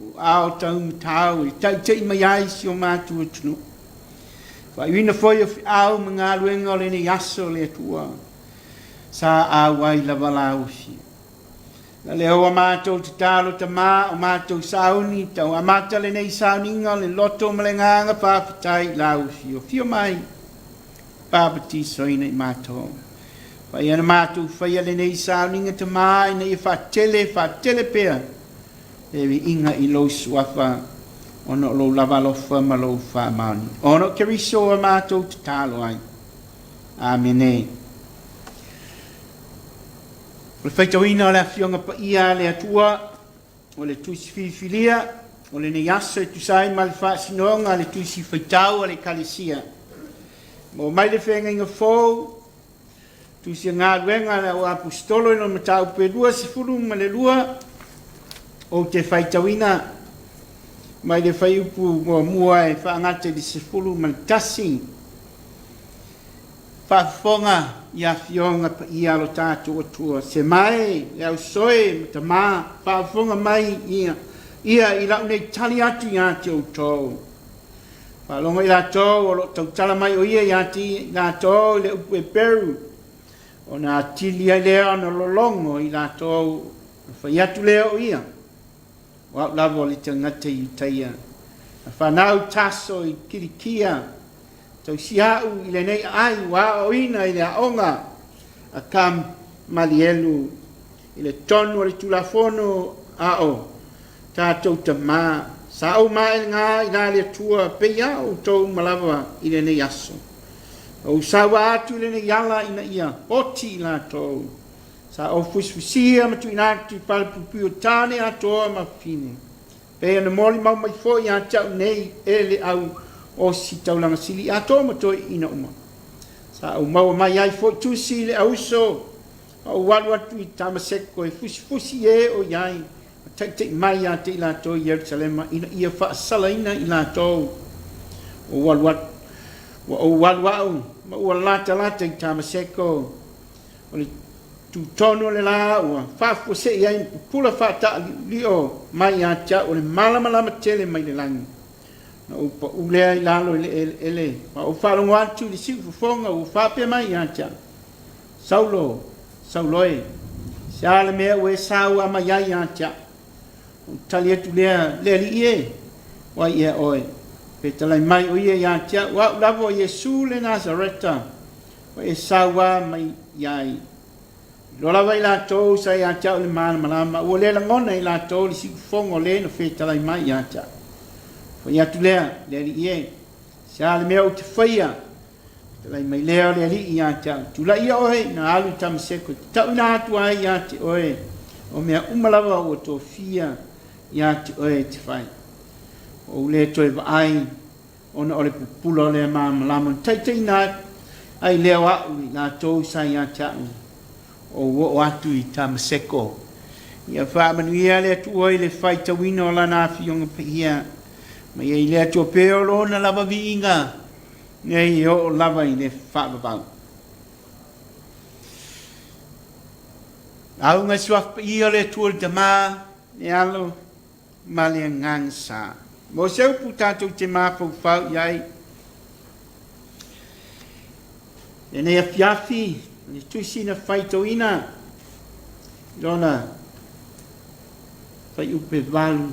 o aao taumatau e taita'i mai ai si o matou atunuu. Faaiuina foi o feau ma galuega o lenei aso le Atua, sa auai lava lau afio. Na lea ua matou tatalo Tamā o matou sauni, tau amata lenei sauniga o le loto ma le agaga faafetai i lau afio. Afio mai, papatisoina i matou. Faia na matou faia lenei sauniga Tamā ina ia faatele, faatele pea le viiga i lou suafa ona o lou lava alofa ma lou faamaoni. Ona o Keriso ua matou tatalo ai. Amene. O le faitauina o le Afioga Paia a le Atua, o le Tusi Filifilia o lenei aso e tusa ai ma le faasinoga a le Tusi Faitau a le Ekalesia. Maua mai le Feagaiga Fou, Tusi Galuega a le Au Aposetolo i lona mataupu e 22, ou te faitauina mai le fuaiupu muamua e faagata i le 11. Faafofoga i afioga paia a lo tatou Atua, semae le ausoe ma tamā, faafofoga mai ia, ia i lau nei tali atu ia te outou. Faalogo i latou o lo o tautala mai o ia ia te i latou i le upu Heperu, ona atili ai lea ona lologo i latou, ona fai atu lea o ia, o au lava o le tagata Iutaia, na fanau Taso i Kilikia, tausia au i lenei aai ua aoaoina i le aoga a Kamalielu i le tonu o le Tulafono a o tatou tamā. Sa ou maelega i la le Atua pei a outou uma lava i lenei aso. Na ou saua atu i lenei ala ina ia oti i latou. Sa ou fusifusia ma tuuina atu i falepuipui o tāne atoa ma fafine. Pei ona molimau mai foi ia te au nei e le au ositaulaga sili atoa ma toeaiina uma. Sa ou maua mai ai foi tusi i le auso ma ou alu atu i Tamaseko e fusifusi e o i ai ma taita'i mai ia te i latou i Ierusalema ina ia faasalaina i latou. Ua ou alu atu, ua ou alu au ma ua latalata i Tamaseko, o le tutonu o le la ua faafuasei ai ma pupula faataaliolio mai ia te au o le malamalama tele mai le lagi. Na ou pau lea i lalo i le eleele ma ou faalogo atu i le siufofoga ua faapea mai ia te au, Saulo, Saulo e, se a le mea ua e saua mai ai ia te au? Ou tali atu lea, Le Alii e, o ai ea oe? Fetalai mai o ia ia te au, O au lava o Iesu le Nasareta, ua e saua mai i ai. Iloa lava i latou sa ia te au le malamalama, ua le lagona i latou le siufofoga o le na fetalai mai ia te au. Fai atu lea, Le Alii e, se a le mea ou te faia? Fetalai mai lea o le Alii ia te au, Tulaia oe na alu i Tamaseko, e te tauina atu ai ia te oe o mea uma lava ua tofia ia te oe e te fai. Ua ou le toe vaai ona o le pupula o lea malamalama na taitaiina ai lea o au i latou sa ia te au, ou oo atu i Tamaseko. Ia faamanuia le Atua i le faitauina o Lana Afioga Paia, ma ia i le Atua pea o Lona lava viiga, nei e oo lava i le faavavau. Lauga i Suafa Paia o le Atua le Tama, le Alo ma le Agaga Sa. Mo se upu tatou te mafaufau i ai lenei afiafi, o le tusi na faitauina i lona fuaiupu e 8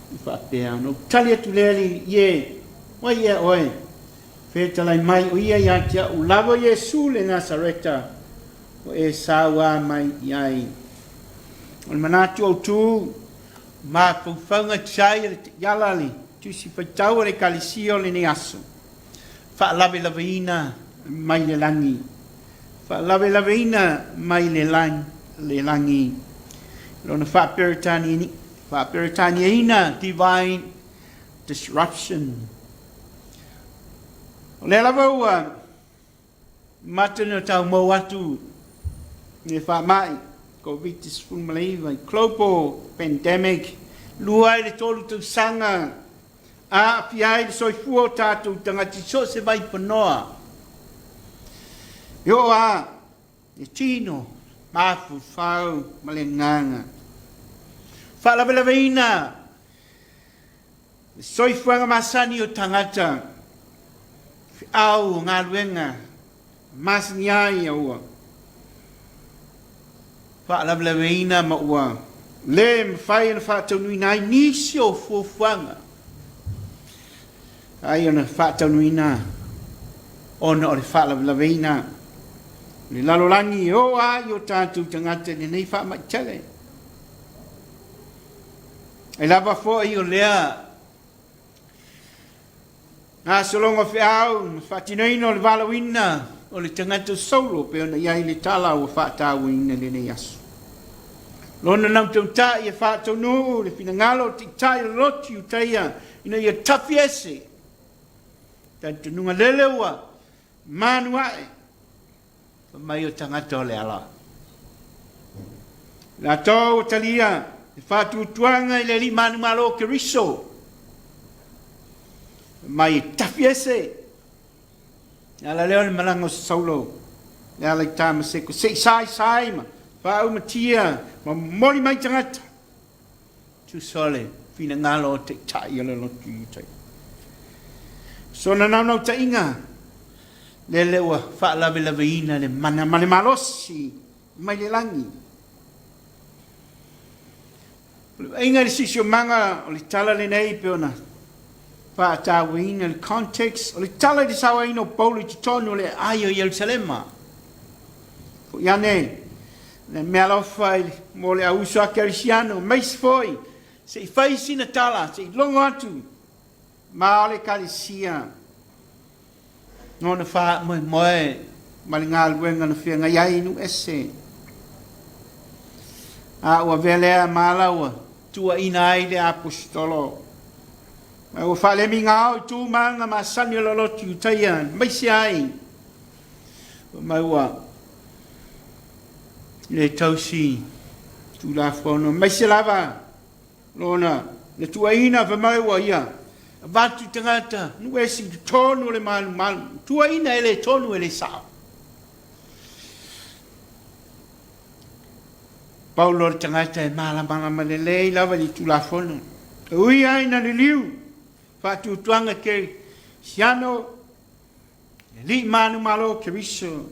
i faapea, Ona ou tali atu lea, le Alii e, o ai ea oe? Fetalai mai o ia ia te a'u lava Iesu le Nasareta ua e sauā mai i ai. O le manatu autu, mafaufauga tiai a le taiala le Tusi Faitau a le Ekalesia o lenei aso, faalavelaveina mai le lagi, faalavelaveina mai le le lagi. Lona faa-Peretaniaina, divine disruption. O lea lava ua mata na tau mau atu le faamai Covid-19, global pandemic, 2 i le 3 tausaga aafia ai le soifua o tatou tagata i so o se vaipanoa. E oo lava le tino, mafaufau ma le agaga. Faalavelaveina le soifuaga masani o tagata, feau o galuega masani ai ua faalavelaveina ma ua le mafai ona faataunuuina ai nisi o fuafuaga ai ona faataunuuina ona o le faalavelaveina o le lalolagi e oo lava i o tatou tagata i lenei faamai tele. Ai lava foi o lea gasologa o feau ma faatinoina o le valaauina o le tagata Saulo pei ona i ai le tala ua faatauaina i lenei aso. Lona nautauta'i e faataunuu le finagalo o taitai o le lotu Iutaia ina ia tafi ese talitonuga lele ua manu a'e fai mai o tagata o le ala. Latou ua talia le faatuatuaga i le alii manumalo o Keriso, fai mai e tafi ese. Le ala lea o le malaga o Saulo e ala i Tamaseko se i saisai ma faaumatia ma momoli mai tagata. Tusa o le finagalo o taitai o le lotu Iutaia. Sona naunautaiga, lele ua faalavelaveina le mana ma le malosi mai le lagi. O le vaaiga i le siosiomaga o le tala lenei pei ona faatauaina le context o le tala i le sauaina o Paulo i totonu o le aai o Ierusalema. Foi ane le meaalofa mo le au uso a Kerisiano, aemaise foi se i fai sina tala, se i logo atu ma o le Ekalesia lona faamoemoe ma le galuega na feagai ai i nuu ese. A ua avea lea ma ala ua tuuaina ai le aposetolo. Ma ua faalemi gao i tu ma aga masani o le lotu Iutaia, aemaise ai ma ua le tausi Tulafono, aemaise lava lona le tuuaina fai mai ua ia avatu tagata nuu ese i totonu o le malumalu, tuuaina e le tonu e le sao. Paulo o le tagata e malamalama lelei lava i le Tulafono. E ui ai ina liliu faatuatuaga kerisiano, le alii manumalo o Keriso,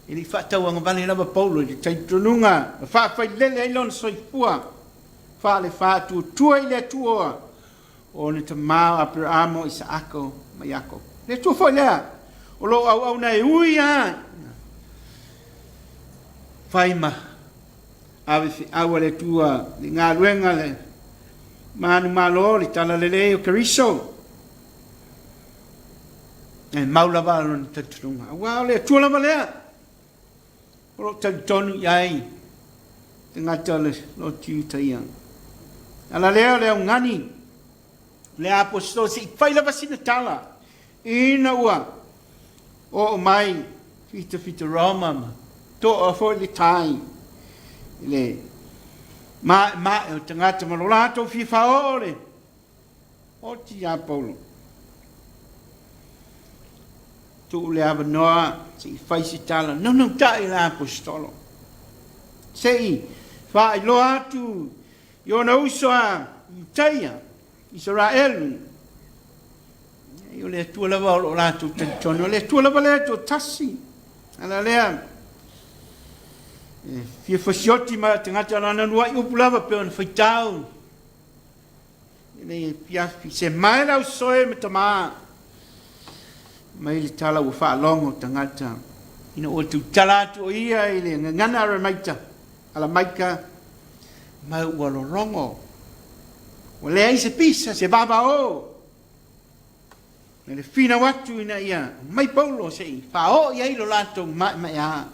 e le i faatauagavale lava Paulo i le talitonuga na faafailele ai lona soifua faale-faatuatua i le Atua o ona tama o Aperamo, Isaako ma Iakopo. Le Atua foi lea o lo o auauna e ui lava ina fai ma ave feau a le Atua i le galuega le manumalo, le talalelei o Keriso, e mau lava lona talitonuga, aua o le Atua lava lea o lo o talitonu i ai tagata o le lotu Iutaia. Ala lea o le augani le aposetolo se i fai lava sina tala ina ua oo mai fitafita Roma ma toa foi le tai i le maemae o tagata ma lo latou fia faaoo le Oti iā Paulo, tuu le avanoa se i fai se tala naunautai i le aposetolo, se i faailoa atu i ona uso a Iutaia, Isaraelu, o le Atua lava o lo o latou talitonu, o le Atua lava lea e toatasi. Ala lea, e fia fasioti ma tagata lana luai upu lava pe ona faitau E nei afiafi se mae le ausoe ma tamā. Mai le tala ua faalogo tagata ina ua tautala atu o ia i le gagana Aramaita, Alamaika, ma ua lologo. Ua leai se pisa, se vavao, ma le finau atu ina ia mai Paulo se i faaoo i ai lo latou maemaea.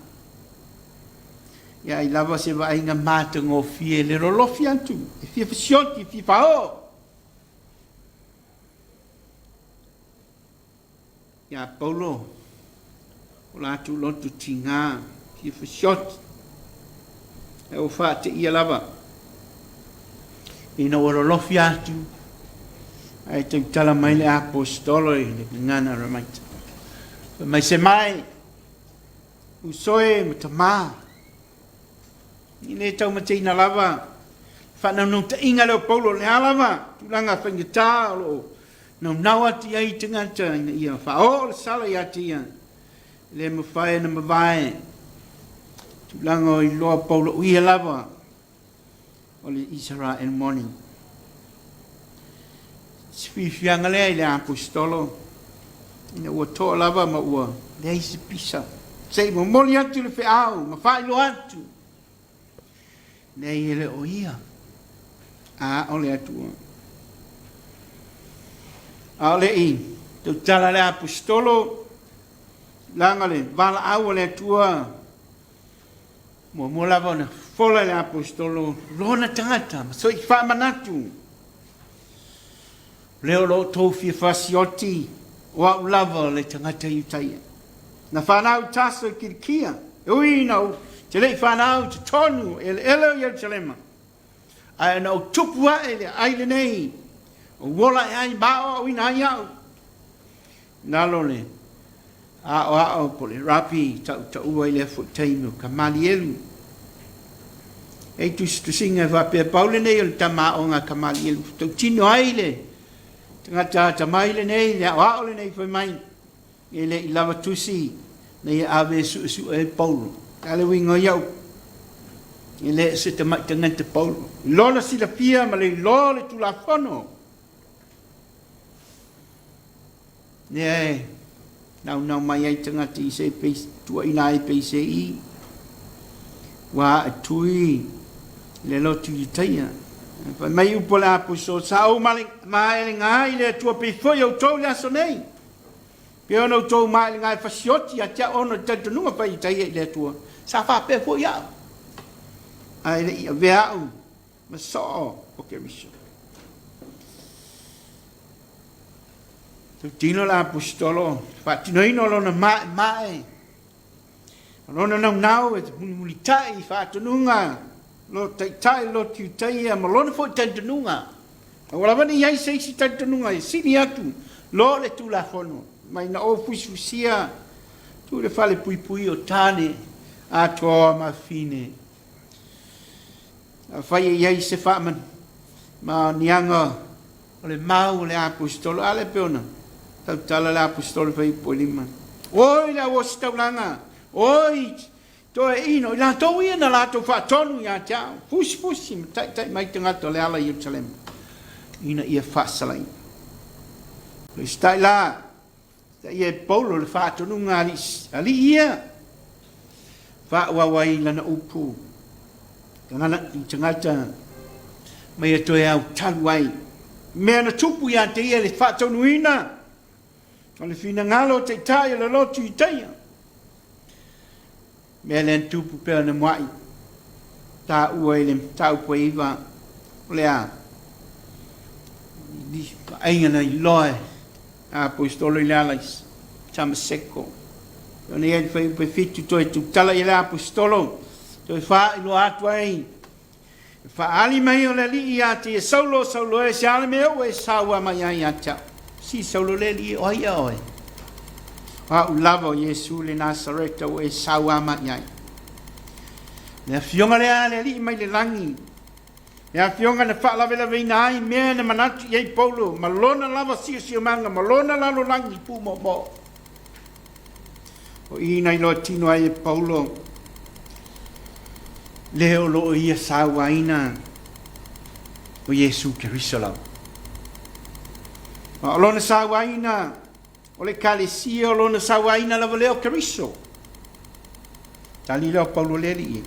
Ia ai lava se vaaiga matagofie le lolofi atu, e fia fesioti, e fia faaoo. Ia Paulo, o latou loto tigā, fia fesioti, ae ua faateia lava ina ua lolofi atu ae tautala mai le aposetolo i le gagana Aramaita. Fai mai se mai, uso e ma tamā, i le taumateina lava faanaunautaiga lea o Paulo, o le a lava tulaga faigata o lo o naunau atu i ai tagata ina ia faaoo le sala ia te ia, e le mafai ona mavae tulaga o iloa Paulo o ia lava o le Isaraelu moni. Se fiafiaga lea i le aposetolo ina ua toa lava ma ua leai se pisa se i momoli atu le feau ma faailoa atu leai e le o ia a o le Atua. A o le i tautala le aposetolo laga le valaau a le Atua, muamua lava ona fofola e le aposetolo lona tagata ma so'i faamanatu, lea o lo o outou fia fasioti o au lava le tagata Iutaia. Na fanau i Taso i Kilikia, e ui ina ou te le i fanau i totonu o eleele o Ierusalema, ae na ou tupu ae i le aai lenei, ou ola ae ai ma aoaoina ai au. Lalo le aoao po o le rapi tautaua i lea foi taimi o Kamalielu. E i tusitusiga e faapea pau lenei o le tama aoga a Kamalielu, tautino ai le tagata atamai lenei, le aoao lenei fai mai, e le i lava tusi na ia ave e suesue ai Paulo. A le uiga o iau, e le o se tamai tagata Paulo. I lona silafia ma le iloa o le Tulafono, lea e naunau mai ai tagata i se pei tuuaina ai peisei, ua ae tui le lotu Iutaia. Fai mai upu o le aposetolo, sa ou maelega ai i le Atua pei foi outou i le aso nei. Pei ona outou maelega e fasioti ia te au ona o le talitonuga fai Iutaia i le Atua, sa faapea foi au, ae le i avea au ma soo o Keriso. Tautino le aposetolo, faatinoina o lona maemae, o lona naunau e mulimulitai i faatonuga lo taitai lotu Iutaia ma lona foi talitonuga. Aua lava ne i ai se isi talitonuga e sili atu lo le Tulafono, mai na ou fusifusia tu le fale puipui o tane atoa ma fine. Afai e i ai se faamaoniaga o le mau o le aposetolo, a lea pei ona tautala le aposetolo fai upu e lima. Oi le au ositaulaga, oi toeaina, o i latou ia na latou faatonu ia te au, fusifusi ma taitai mai tagata o le ala i Ierusalema, ina ia faasalaina. Usitai la, Taia e Paulo le faatonuga a alii ia, faaauau ai lana upu i tagata ma ia toe autalu ai. Mea na tupu ia te ia le faataunuina o le finagalo o taitai o le lotu Iutaia. Mea lea na tupu pea ona muai taua i le mataupu e 9, o le a? Vaaiga na iloa e aposetolo i le ala i Tamaseko. Ona ia i le fuaiupu e 7 toe tutala i le aposetolo, toe faailoa atu ai le faaali mai o le alii ia te ia Saulo, Saulo e, se a le mea ua e saua mai ai ia te au? Si Saulo le alii, o ai a oe? O au lava o Iesu le Nasareta ua e saua mai ai. Le afioga lea a le alii mai le lagi, le afioga na faalavelaveina ai mea na manatu i ai Paulo ma lona lava siosiomaga ma lona lalolagi pumoomoo. O i na iloa tino ai e Paulo le o lo o ia sauaina o Iesu Keriso lava. Ma o lona sauaina O le Ekalesia o lona sauaina lava lea o Keriso. Tali lea o Paulo le alii e.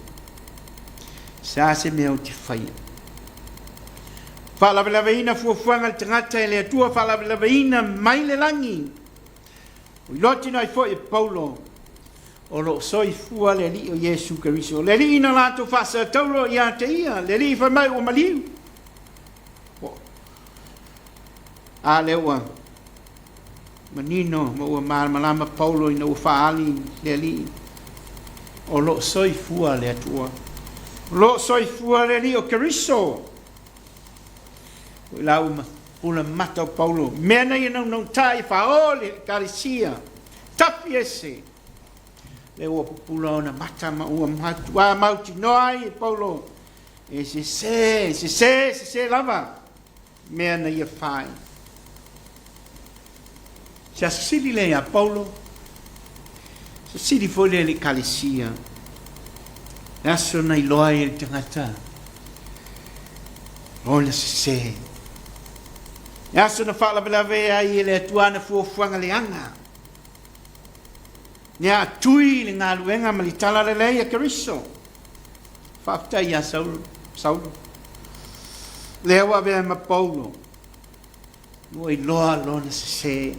Se a se mea ou te faia. Faalavelaveina fuafuaga a le tagata e le Atua faalavelaveina mai le lagi. O iloa ai foi e Paulo o lo o soifua le Alii o Iesu Keriso. Le Alii na latou faasatauro ia te ia, le Alii fai mai ua maliu. A lea ua manino ma ua malamalama Paulo ina ua faaali le Alii o lo o soifua le Atua. O lo o soifua le Alii o Keriso. O i la ua pula mata o Paulo. Mea na ia naunautai faaoo le Ekalesia. Tafi ese. Le ua pupula ona mata ma ua matuā mautinoa ai e Paulo e sese, sese, sese lava mea na ia fai. Se aso sili lea iā Paulo, se sili foi lea i le Ekalesia. Le aso na iloa ai e le tagata lona sese. Le aso na faalavelave ai e le Atua ana fuafuaga leaga. Nea tui le galuega ma le talalelei a Keriso. Faafetai iā Saulo, Saulo. Lea ua avea ma Paulo, ua iloa lona sese.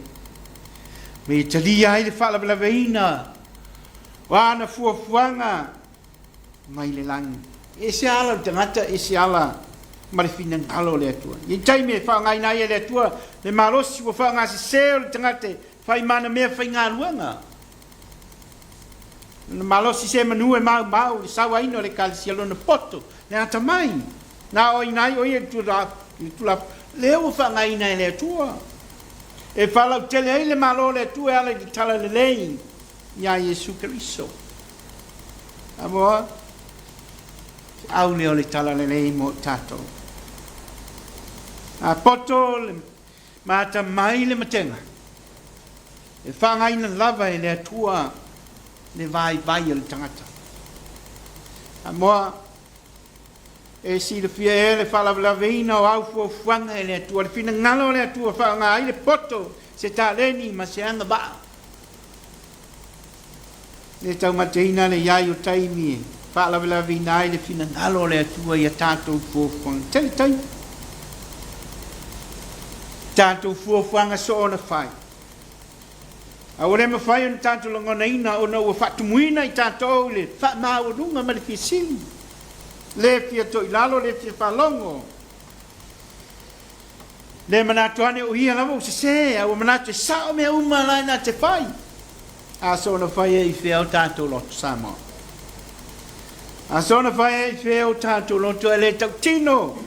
Ma ia talia ai le faalavelaveina o ana fuafuaga mai le lagi. E ese ala o le tagata, ese ala ma le finagalo o le Atua. I taimi e faaaogaina ai e le Atua le malosi ua faaaogasese o le tagata e fai ma ana mea faigaluega. Lona malosi se manu e maumau le sauaina o le Ekalesia, lona poto, le atamai, na aoaina ai o ia i le Tulafono, lea ua faaaogaina e le Atua e faalautele ai le Malo o le Atua e ala i le talalelei iā Iesu Keriso. Samoa, feau lea o le talalelei mo i tatou. A poto le ma atamai le matega, e faaaogaina lava e le Atua le vaivai o le tagata. Samoa, e silafia ea le faalavelaveina o au fuafuaga e le Atua, le finagalo o le Atua faaaoga ai le poto, se taleni ma se agavaa. Le taumateina le i ai o taimi e faalavelaveina ai le finagalo o le Atua ia tatou fuafuaga. Tele taimi. Tatou fuafuaga soona fai. A ua le mafai ona tatou lagonaina ona ua faatumuina i tatou i le faamaualuga ma le fia sili. Le fia toilalo, le fia faalogo. Le manatu ane o ia lava ua sese, a ua manatu e sao mea uma la na te fai. A soona fai e i fea o tatou loto Samoa. A soona fai e i fea o tatou loto e le tautino.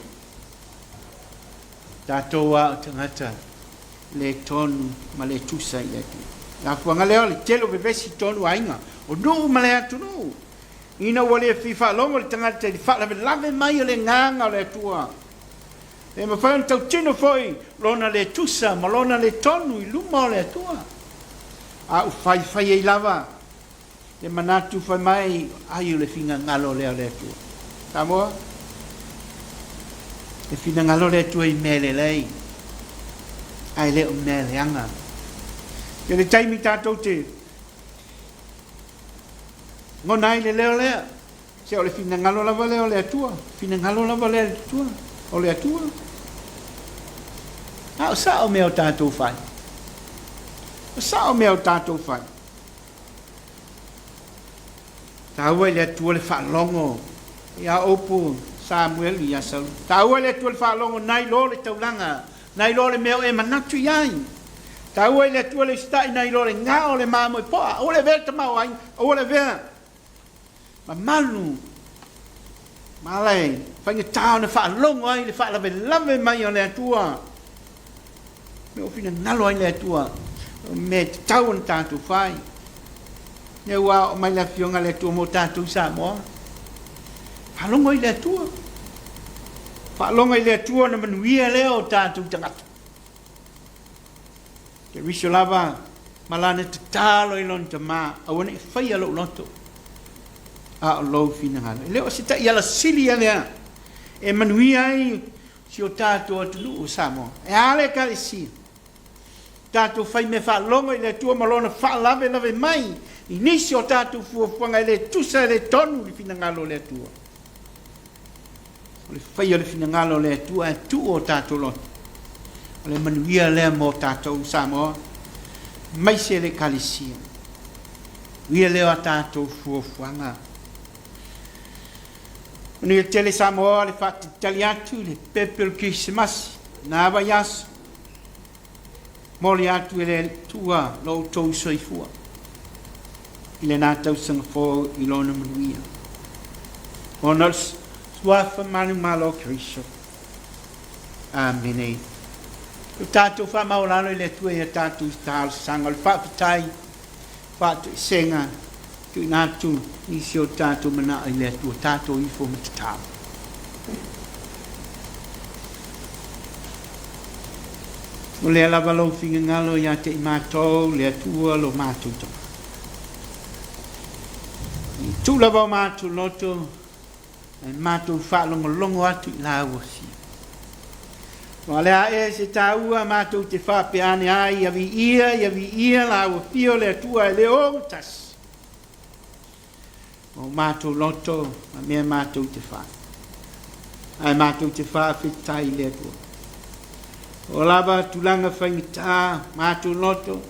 Tatou a o tagata le tonu ma le tusa i le Atua. Le afuaga lea o le tele o vevesi tonu aiga, o nuu ma le atunuu. Ina ua le fia faalogo le tagata i le faalavelave mai o le agaga o le Atua. E mafai ona tautino foi lona le tusa ma lona le tonu i luma o le Atua. A ua faifai ai lava le manatu fai mai ai o le finagalo lea o le Atua. Samoa, e finagalo le Atua i mea lelei, ae le o mea leaga. I le taimi tatou te gona ai le leo lea, se o le finagalo lava lea o le Atua, finagalo lava lea le Atua, o le Atua. A o sao mea o tatou fai. O sao mea o tatou fai. Taua i le Atua le faalogo ia upu Samuelu ia Saulo. Taua i le Atua le faalogo nai lo le taulaga, nai lo le mea o e manatu i ai. Taua i le Atua le usitai nai lo le gao o le mamoe poa. Aua le avea le tamaoaiga, aua le avea mamalu ma ala e faigata ona faalogo ai le faalavelave mai o le Atua. Mea o finagalo ai le Atua, o mea e tatau ona tatou fai. Lea ua aoo mai le Afioga a le Atua mo tatou i Samoa. Faalogo i le Atua. Faalogo i le Atua ona manuia lea o tatou tagata. Keriso lava ma lana tatalo i lona Tama, aua ne i faia lou loto, a o lou finagalo. E le o se taiala sili ia lea e manuia ai si o tatou atunuu o Samoa. E a le Ekalesia? Tatou fai mea faalogo i le Atua ma Lona faalavelave mai i nisi o tatou fuafuaga e le tusa e le tonu i le finagalo o le Atua. O le faia o le finagalo o le Atua ae tuu o tatou loto. O le manuia lea mo tatou Samoa, aemaise le Ekalesia. Manuia lea o a tatou fuafuaga. Manuia tele Samoa le faatalitali atu i le pepe o le Kerisimasi na vaiaso. Momoli atu e le Atua lo outou soifua i lena tausaga fou i lona manuia. Ona o le Suafa manumalo o Keriso. Amene. O tatou faamaualalo i le Atua ia tatou talosaga o le faafetai, faatoesega, tuuina atu nisi o tatou manao i le Atua, tatou ifo ma tatalo. O lea lava lou finagalo ia te i matou, le Atua lo matou Tama. I tuu lava o matou loto, ae matou faalogologo atu i lau afio. Ua le a ea se taua matou te faapea ane ai, ia viia, ia viia lau afio le Atua e le ogatasi. O matou loto ma mea matou te fai. Ae matou te faafetai i le Atua. O lava tulaga faigata matou loto,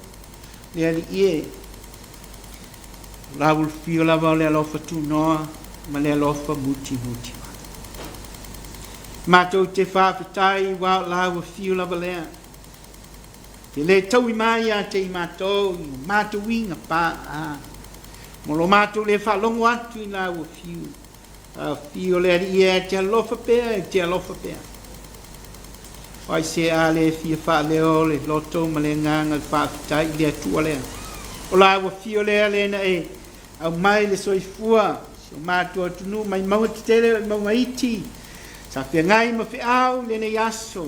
le Alii e, o lau ulufio lava o le alofa tunoa ma le alofa mutimuti mai. Matou te faafetai ua o lau afio lava lea. Te le taui mai ia te i matou i o matou uiga pa'a, mo lo matou le faalogo atu i lau afio. Afio le Alii e te alofa pea, e te alofa pea. O ai se a le fia faaleo le loto ma le agaga le faafetai i le Atua lea. O lau afio lea lena e aumai le soifua, si o matou atunuu mai mauga tetele o mauga iti, sa feagai ma feau i lenei aso.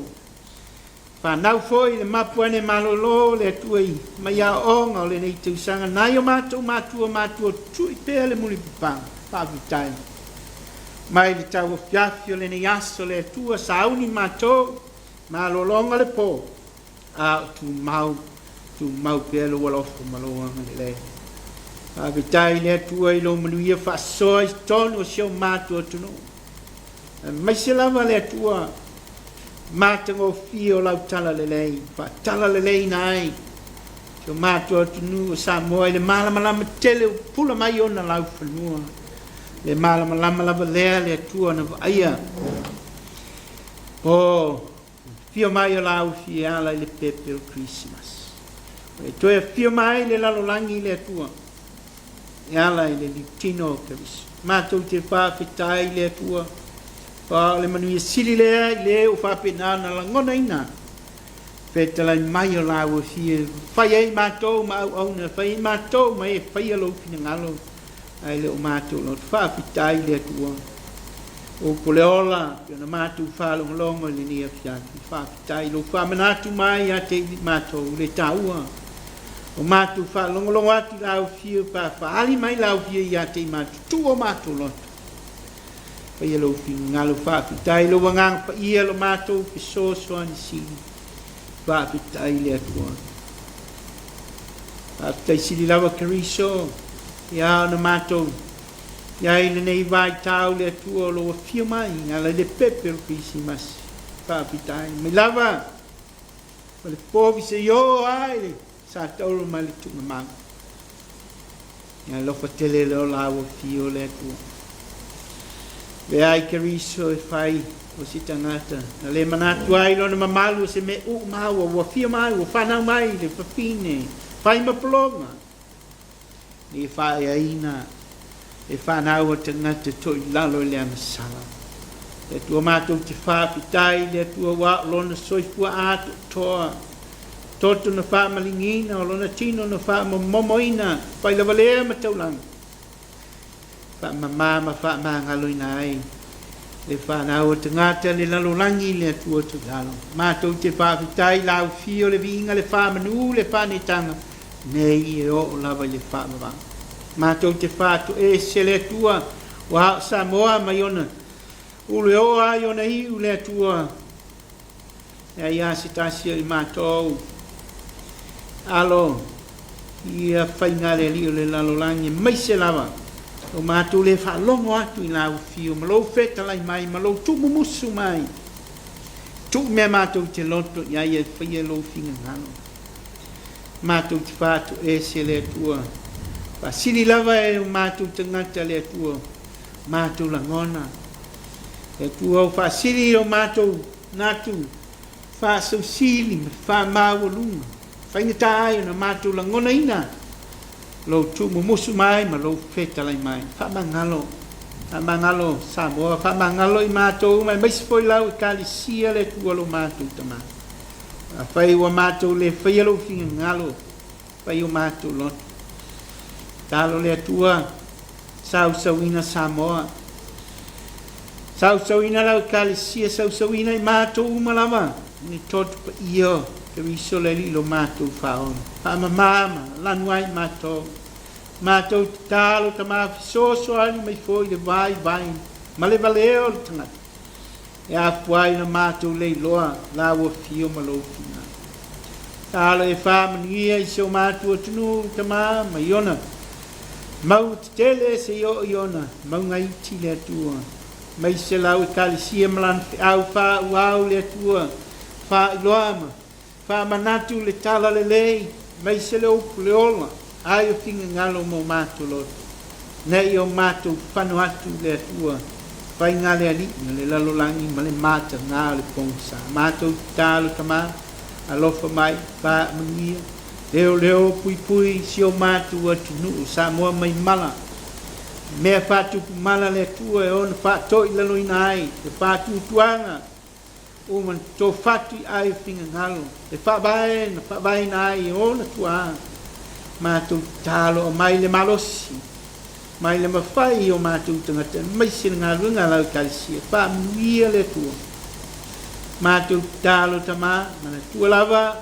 Fanau foi le mapu ane malolo le Atua i mai aoaoga o lenei tausaga nai o matou matua matua tui pea le mulipapaga faafetai mai le tauafiafi o lenei aso le Atua sauni matou malologa le po a o tumau tumau pea lou alofa ma lou agalelei. Faafetai le Atua i lou manuia faasoa i totonu o si o matou atunuu. Aemaise lava le Atua matagofie o lau talalelei, faatalaleleina ai si o matou atunuu o Samoa i le malamalama tele ua pula mai ona laufanua. Le malamalama lava lea le Atua na vaaia o afio mai o lau fiala i le pepe o Kerisimasi. E toe afio mai le lalolagi i le Atua e ala i le liutino o Keriso. Matou te faafetai i le Atua, fa o le manuia sili lea i le ua faapena na lagonaina fetalai mai o lau afio, fai ai matou ma auauna, fai ai matou ma e faia lou finagalo, ae le o matou loto. Faafetai i le Atua. O po le ola, pe ona matou faalogologo i lenei afiafi. Faafetai lou faamanatu mai ia te i matou le taua. O matou faalogologo atu i lau afio, pa faali mai lau afio ia te i matou, tuu o matou loto. Faia lou finagalo, faafetai lou agaga paia lo matou fesoasoani sili. Faafetai le Atua. Faafetai sili lava Keriso, ia ona matou iai lenei vaitau le Atua o lou afio mai ala i le pepe o le Kerisimasi. Faafetai mai lava ma le povi se i o ai le sa tauro mai le tuugamau. Ia alofa tele le o lau afio le Atua. Vea ai Keriso e fai o se tagata na le manatu ai lona mamalu o se mea uu maua ua afio mai ua fanau mai le fafine fai ma pologa ni faaeaina e fanau o tagata toilalo i le agasala. Le Atua matou te faafetai le Atua ua o lona soifua atoatoa toto na faamaligiina o lona tino na faamomomoina fai lava lea ma taulaga faamama ma faamagaloina ai le fanau o tagata le lalolagi le Atua toilalo. Matou te faafetai lau fio le viiga le faamanu le faanetaga nei e oo lava i le faavavau. Matou te faatoese le Atua ua o Samoa mai ona ulu e oo ai ona iu le Atua e ai a se tasi o i matou. Alo ia faiga a le Alii o le lalolagi aemaise lava lo matou le faalogo atu i lau afio ma lou fetalai mai ma lou tuumumusu mai. Tuu mea matou te loto i ai e faia lou finagalo. Matou te faatoese le Atua. Faasili lava e o matou tagata le Atua matou lagona. Le Atua o faasili i o matou natu faasausili ma faamaualuga. Faigata ai ona matou lagonaina lou tuumumusu mai ma lou fetalai mai. Faamagalo, faamagalo Samoa, faamagalo i matou uma, aemaise foi lau Ekalesia le Atua lo matou Tama. Afai ua matou le faia lou finagalo, fai o matou loto. Talo le Atua, sausauina Samoa, sausauina lau Ekalesia, sausauina i matou uma lava, i le toto paia o Keriso le Alii lo matou Faaola. Faamama ma lanu ai matou. Matou tatalo Tama fesoasoani mai foi i le vaivai ma le valea o le tagata. E afua ai ona matou leiloa lau afio ma lou finagalo. Talo e faamanuia i si o matou atunuu Tama ma i ona mauga tetele seia oo i ona mauga iti le Atua. Aemaise lau Ekalesia ma lana feau faaauau le Atua faailoa ma faamanatu le tala lelei, aemaise le upu le ola ai o finagalo ma o matou loto, ne i o matou fano atu i le Atua, faiga le Alii o le lalolagi ma le matagā o le pogisa. Matou tatalo Tama, alofa mai, faamanuia, leoleo puipui si o matou atunuu Samoa mai mala, mea faatupu mala le Atua e ono faatoilaloina ai le faatuatuaga uma na tofatu i ai o finagalo, le faavae na faavaeina ai e ona tuaa. Matou tatalo aumai le malosi, mai le mafai i o matou tagata aemaise le galuega a lau Ekalesia. Faamanuia le Atua. Matou tatalo Tama, manatua lava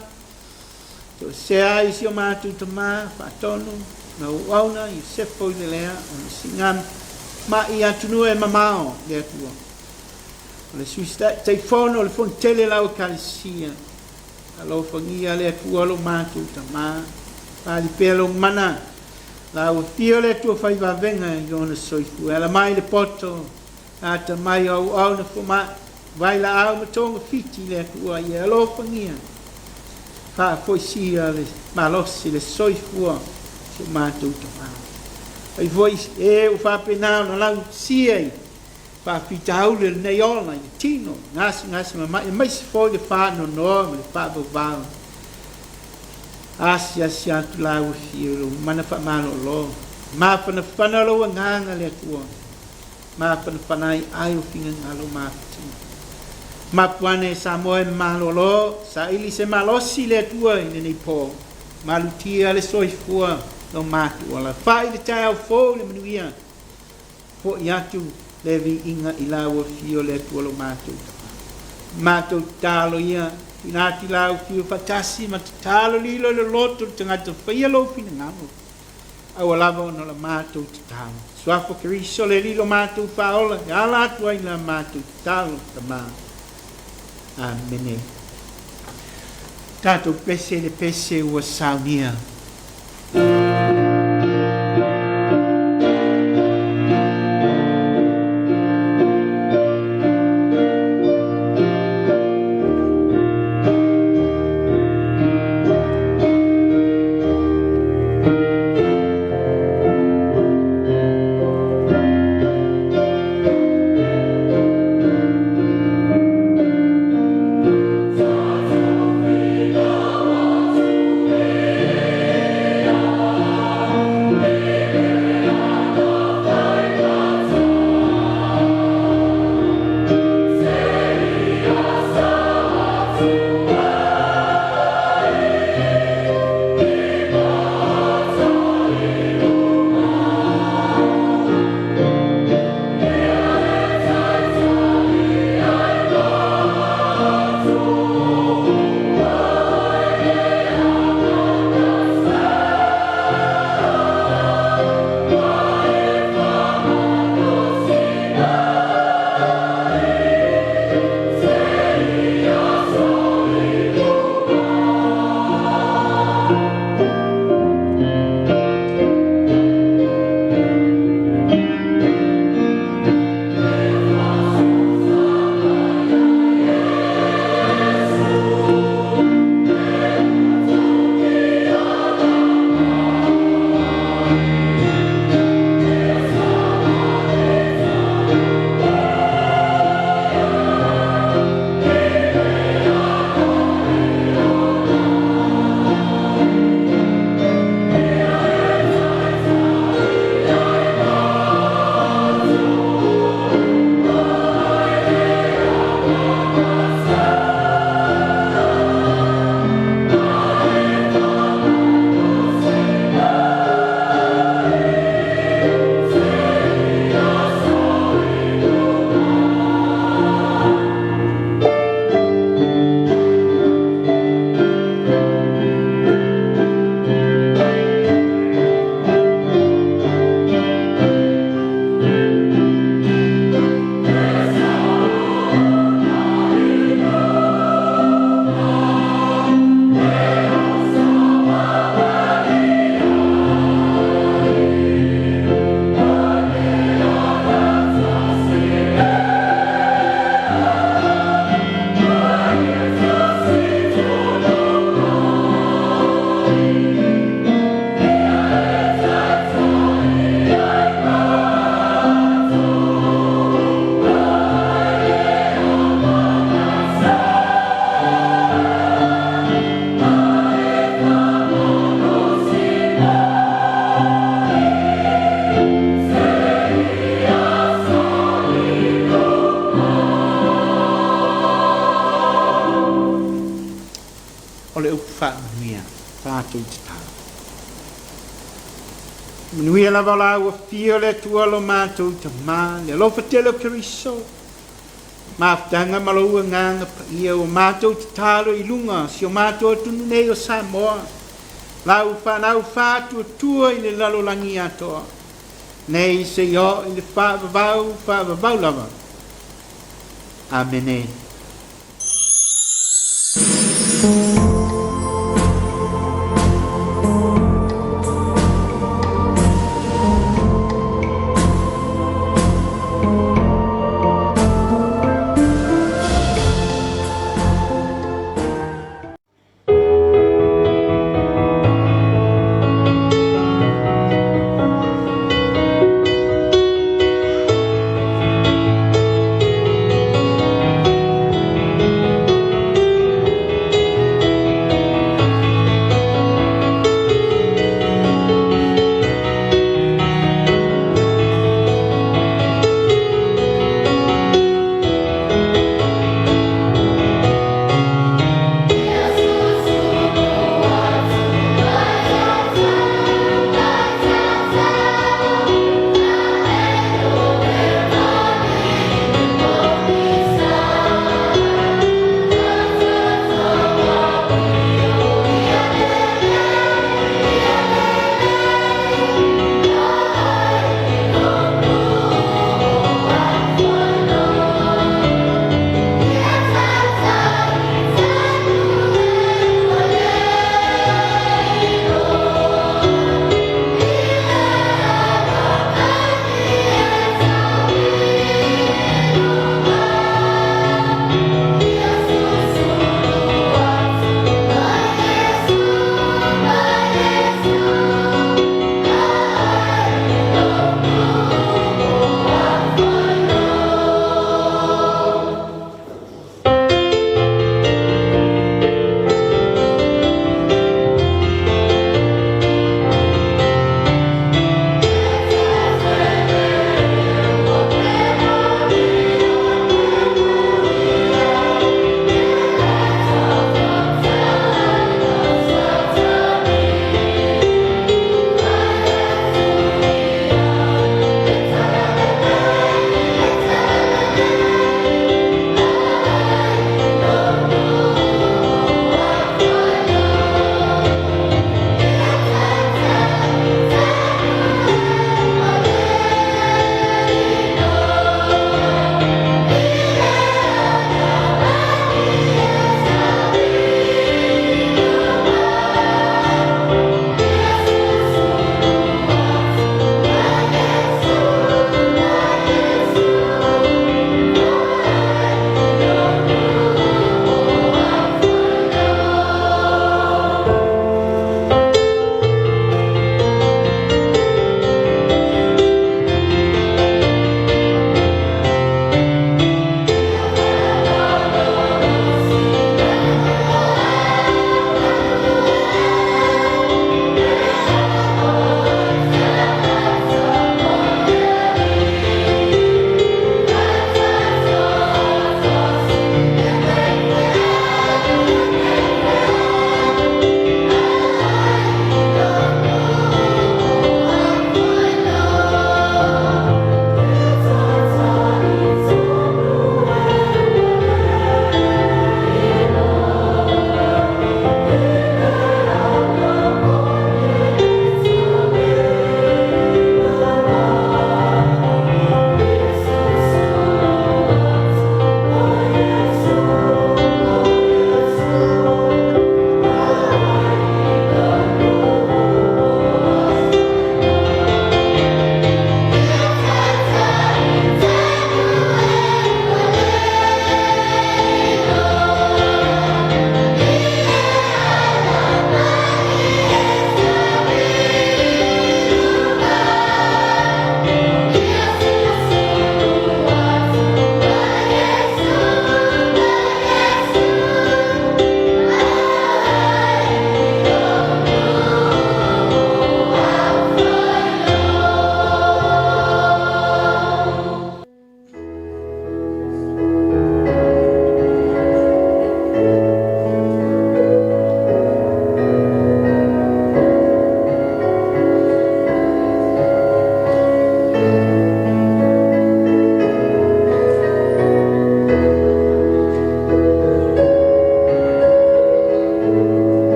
toesea ai si o matou tama faatonu ma auauna Iosefa Uilelea ona siiga ma'i atunuu e mamao le Atua. O le Sui Taitaifono o le Fonotele lau Ekalesia, alofagia le Atua lo matou tama, faaali pea lou mana, lau afio le Atua fai vavega i lona soifua, e ala mai le poto, atamai o auauna fomai, vailaau ma togafiti le Atua ia alofagia, faafoisia le malosi le soifua si o matou tama. Ai foi e ua faapena ona lausia i faafitauli o lenei ola i le tino, gasegase ma ma'i, aemaise foi le faanoanoa ma le faavauvau. Asiasi atu lau afio i lou mana faamalolo, mafanafana lou agaga le Atua, mafanafana ai ai o finagalo mafatia. Mapu ane e Samoa e malolo, saili se malosi le Atua i lenei po, malutia le soifua lo matou ola. Fai le taeao fou le manuia, Fo'i atu le viiga i lau afio le Atua lo matou Tama. Matou tatalo ia, tuuina atu i lau afio faatasi ma tatalo lilo i le loto le tagata faia lou finagalo. Aua lava ona o la matou tatalo. Suafa Keriso le Alii lo matou Faaola e ala atu ai la matou tatalo, Tama. Amene. Tatou pese le pese ua saunia. O le upu faamanuia, tatou tatalo. Manuia lava o la ua fia o le Atua lo matou Tamā, le alofa tele o Keriso, mafutaga ma lou agaga paia ua matou tatalo i luga si o matou atunuu nei o Samoa, lau fanau faatuatua i le lalolagi atoa, nei seia oo i le faavavau faavavau lava. Amene.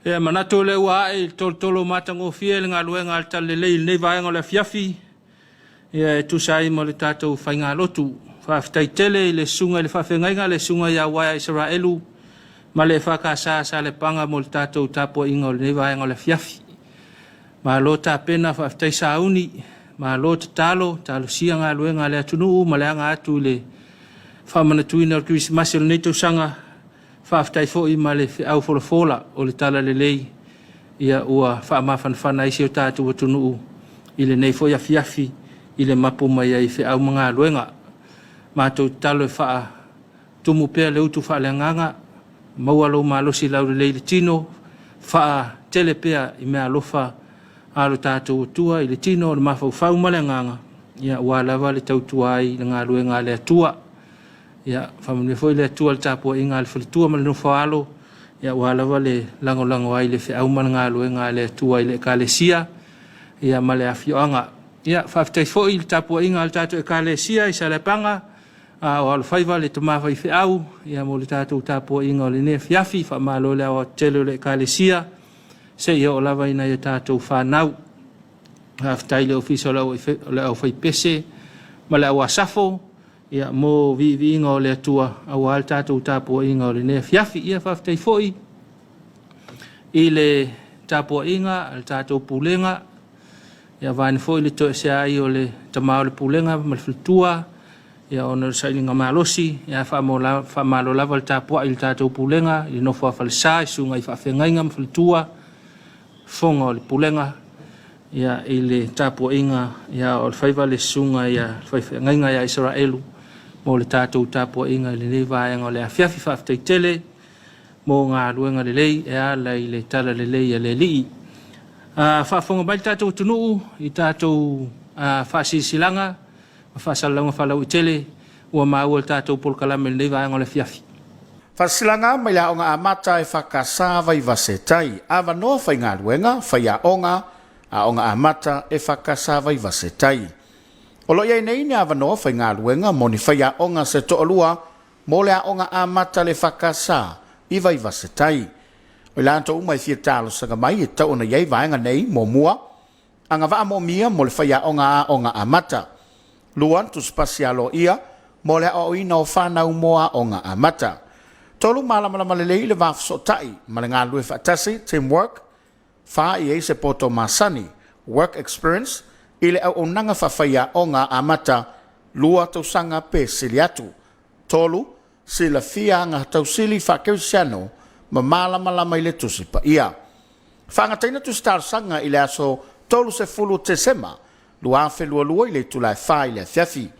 Ia manatu o lea ua ae i le tolotolo matagofie le galuega a le Talalelei i lenei vaega o le afiafi, ia e tusa ai ma le tatou faigalotu. Faafetai tele i le susuga i le faafeagaiga, le susuga ia Uaea Isaraelu ma le EFKS Salepaga mo le tatou tapuaiga o lenei vaega o le afiafi. Malo tapena, faafetai sauni, malo tatalo, talosia galuega a le atunuu ma le aga atu i le faamanatuina o le Kerisimasi o lenei tausaga. Faafetai foi ma le feau folafola o le Talalelei ia ua faamafanafana ai si o tatou atunuu i lenei foi afiafi i le mapu mai ai i feau ma galuega. Matou tatalo e faatumu pea le utu faaleagaga, maua lou malosi laulelei i le tino, faatele pea i meaalofa a lo tatou Atua i le tino o le mafaufau ma le agaga, ia aua lava le tautua ai i le galuega a le Atua. Ia, faamanuia foi le Atua i le tapuaiga a le faletua ma le nofo a alo, ia aua lava le lagolago ai i le feau ma le galuega a le Atua i le Ekalesia, ia ma le afioaga. Ia, faafetai foi i le tapuaiga a le tatou Ekalesia i Saleapaga, a o alofaiva le tama faifeau, ia mo le tatou tapuaiga o lenei afiafi. Faamalo le aoaotetele o le Ekalesia, seia oo lava i nai a tatou fanau. Faafetai i le Ofisa o le Aufaipese ma le Auasafo, ia, mo viiviiga o le Atua aua le tatou tapuaiga o lenei afiafi. Ia, faafetai foi i le tapuaiga a le tatou pulega, ia vaeane foi le toesea ai o le tama o le pulega ma le faletua, ia ona o le sailiga malosi, ia faamalo lava le tapuai i le tatou pulega, i le nofo a falesa, i susuga i faafeagaiga ma faletua, fofoga o le pulega, ia i le tapuaiga ia o le faiva le susuga ia le faifeagaiga ia Isaraelu mo le tatou tapuaiga i lenei vaega o le afiafi. Faafetai tele mo galuega lelei e ala i le talalelei a le Alii. Faafofoga mai le tatou atunuu i tatou faasilasilaga ma faasalalauga faalauaitele ua maua i le tatou polokalame i lenei vaega o le afiafi. Faasilasilaga mai le Aoga Amata EFKS Vaivase-tai. Avanoa faigaluega, faiaoga, Aoga Amata EFKS Vaivase-tai. O lo o i ai nei ni avanoa faigaluega mo ni faiaoga se toalua mo le Aoga Amata a le EFKS i Vaivase-tai. O i latou uma e fia talosaga mai e tatau ona i ai vaega nei, muamua, Agavaa moomia mo le faiaoga Aoga Amata. 2, Tusipasi aloaia mo le aoaoina o fanau mo Aoga Amata. 3, Malamalama lelei le va fesootai ma le galulue faatasi, teamwork. 4, I ai se poto masani, work experience, i le auaunaga faafaiaoga amata, 2 tausaga pe sili atu. 3, Silafia aga tausili faakerisiano ma malamalama i le Tusi Paia. Faagataina tusi talosaga i le aso 30 Tesema 2022 i le itula e 4 i le afiafi.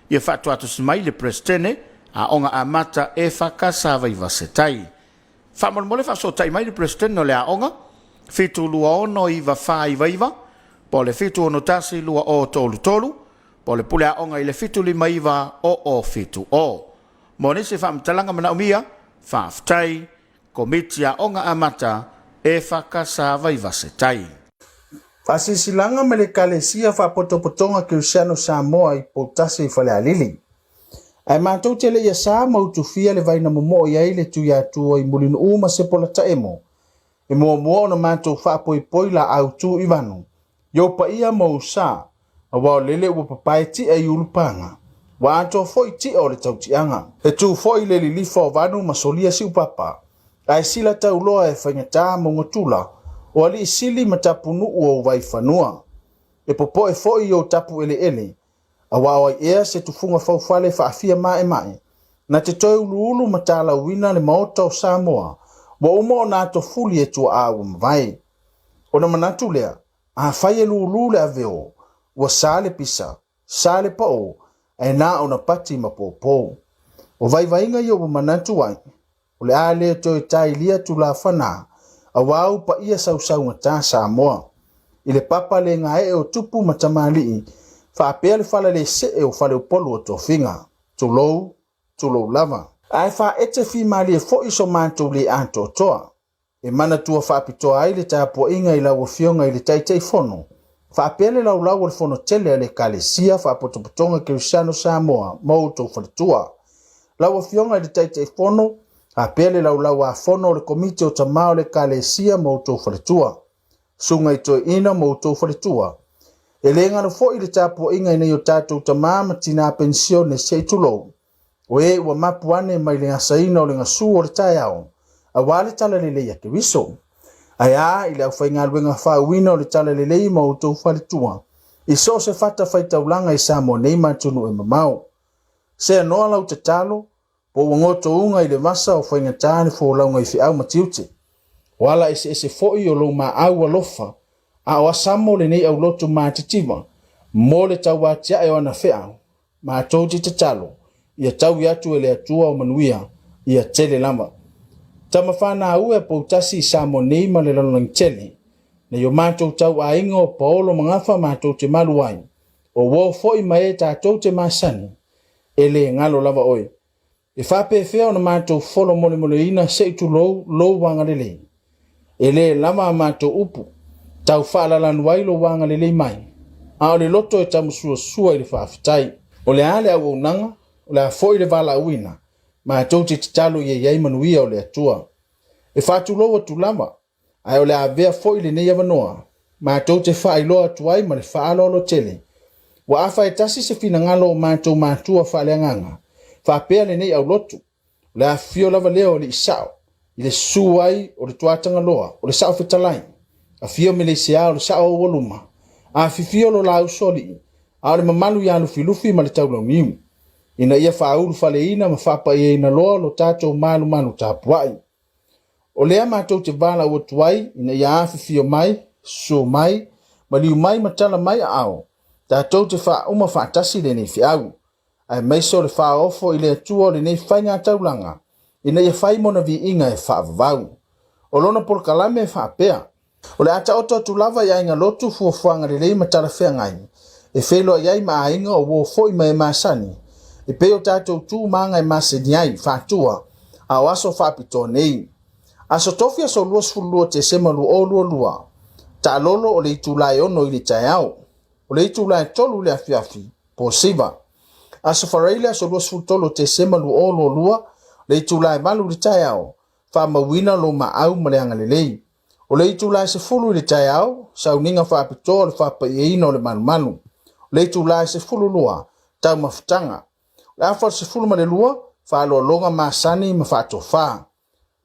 Ia faatuatusi mai le Peresetene, Aoga Amata EFKS Vaivase Tai. Faamolemole faasootai mai le Peresetene o le Aoga, 7269499 po o le 761 2033 po o le Pule Aoga i le 759 0070. Mo nisi faamatalaga manaomia, faafetai. Komiti Aoga Amata, EFKS Vaivase Tai. Faasilasilaga ma le Ekalesia Faapotopotoga Kerisiano Samoa i Poutasi i Falealili. Ae matou te le i asa ma utufia le vai na momoo i ai le Tuiatua i Mulinuu ma Sepolataemo, e muamua ona matou faapoipoi laau tu i vanu, i ou paia ma ou sa, aua o lele ua papae tia i ulupaga, ua atoa foi tia o le tautiaga. E tu foi le lilifa o vanu ma solia siupapa, ae sila tauloa e faigata maugatula o alii sili ma tapunuu o Vaifanua. E popoe foi i ou tapu eleele, aua o ai ea se tufuga faufale faafia maemae, na te toe uluulu ma talauina le Maota o Samoa, ua uma ona atofuli e tuaa ua mavae. Ona manatu lea, afai e lulu le aveo, ua sa le pisa, sa le pao, ae na ona pati ma pōpō. O vaivaiga ia ua manatu ai, o le a le toe tailia tulafana, aua ou paia sausaugata Samoa. I le papa le gaee o tupu ma tamalii, faapea le fala le see o faleupolu o tofiga. Tulou, tulou lava. Ae faaete fimalie foi so matou le atoatoa. E manatua faapitoa ai le tapuaiga i lau Afioga i le Taitaifono, faapea le laulau o le Fono tele a le Ekalesia Faapotopotoga Kerisiano Samoa ma outou faletua. Lau Afioga i le Taitaifono, Faapea le Laulau-a-Fono o le Komiti o Tama o le Ekalesia ma outou faletua. Susuga i Toeaina ma outou faletua. E le galo foi le tapuaiga i nai o tatou tama ma tina penisione se i tulou, o e ua mapu ane mai le asaina o le gasu o le taeao, aua le talalelei a Keriso. Ae a i le aufaigaluega faauuina o le talalelei ma outou faletua i so o se fatafaitaulaga i Samoa nei ma atunuu e mamao. Seanoa lau tatalo, po ua gotouga i le vasa o faigata le folauga i feau ma tiute. O ala eseese foi o lou maau alofa, a o asamo lenei aulotu matitiva mo le tauatiae o ana feau, matou te tatalo, ia taui atu e le Atua o manuia, ia tele lava. Tama fanau e poutasi i Samoa nei ma le lalolagi tele, nei o matou tauaiga o Paolo ma Gafa matou te malu ai, o uo foi ma e tatou te masani, e le galo lava oe. E faapefea ona matou folo molemoleina se i tulou lou agalelei? E le lava a matou upu, tau faalalanu ai lou agalelei mai, a o le loto e tamusuasua i le faafetai. O le a le auaunaga, o le a foi le valaauina, matou te tatalo ia i ai manuia o le Atua. E faatulou atu lava, ae o le a avea foi lenei avanoa matou te faailoa atu ai ma le faaaloalo tele, ua afa e tasi se finagalo o matou matua faaleagaga, faapea lenei aulotu, o le afifio lava lea o Alii Sao, i le susu ai o le Tuatagaloa, o le Sao Fetalai, afio Meleisea o le Sao Aualuma, afifio lo la uso alii, a o le mamalu ia Lufilufi ma le Taulauniu, ina ia faaulufaleina ma faapaiaina loa lo tatou malumalu tapuai. O lea matou te valaau atu ai ina ia afifio mai, susu mai, maliu mai ma tala mai aao, tatou te faauma faatasi lenei feau, aemaise o le faaofo i le Atua o lenei faiga taulaga, ina ia fai mona viiga e faavavau. O lona polokalame e faapea, O le a taoto atu lava i aiga lotu fuafuaga lelei ma talafeagai e feiloai ai ma aiga o uo foi ma e masani, e pei o tatou tu ma aga e masani ai, faatua, a o aso faapitoa nei. Aso Tofi aso 22 Tesema 2022, taalolo o le itula e 6 i le taeao, o le itula e 3 i le afiafi, po Siva. Aso Faraile aso 23 o Tesema 2022, le itula e 8 i le taeao, faamauina lou maau ma le agalelei. O le itula e 10 i le taeao, sauniga faapitoa o le faapaiaina o le malumalu. O le itula e 12, taumafataga. O le afa o le 12, faaaloaloga masani ma faatofa.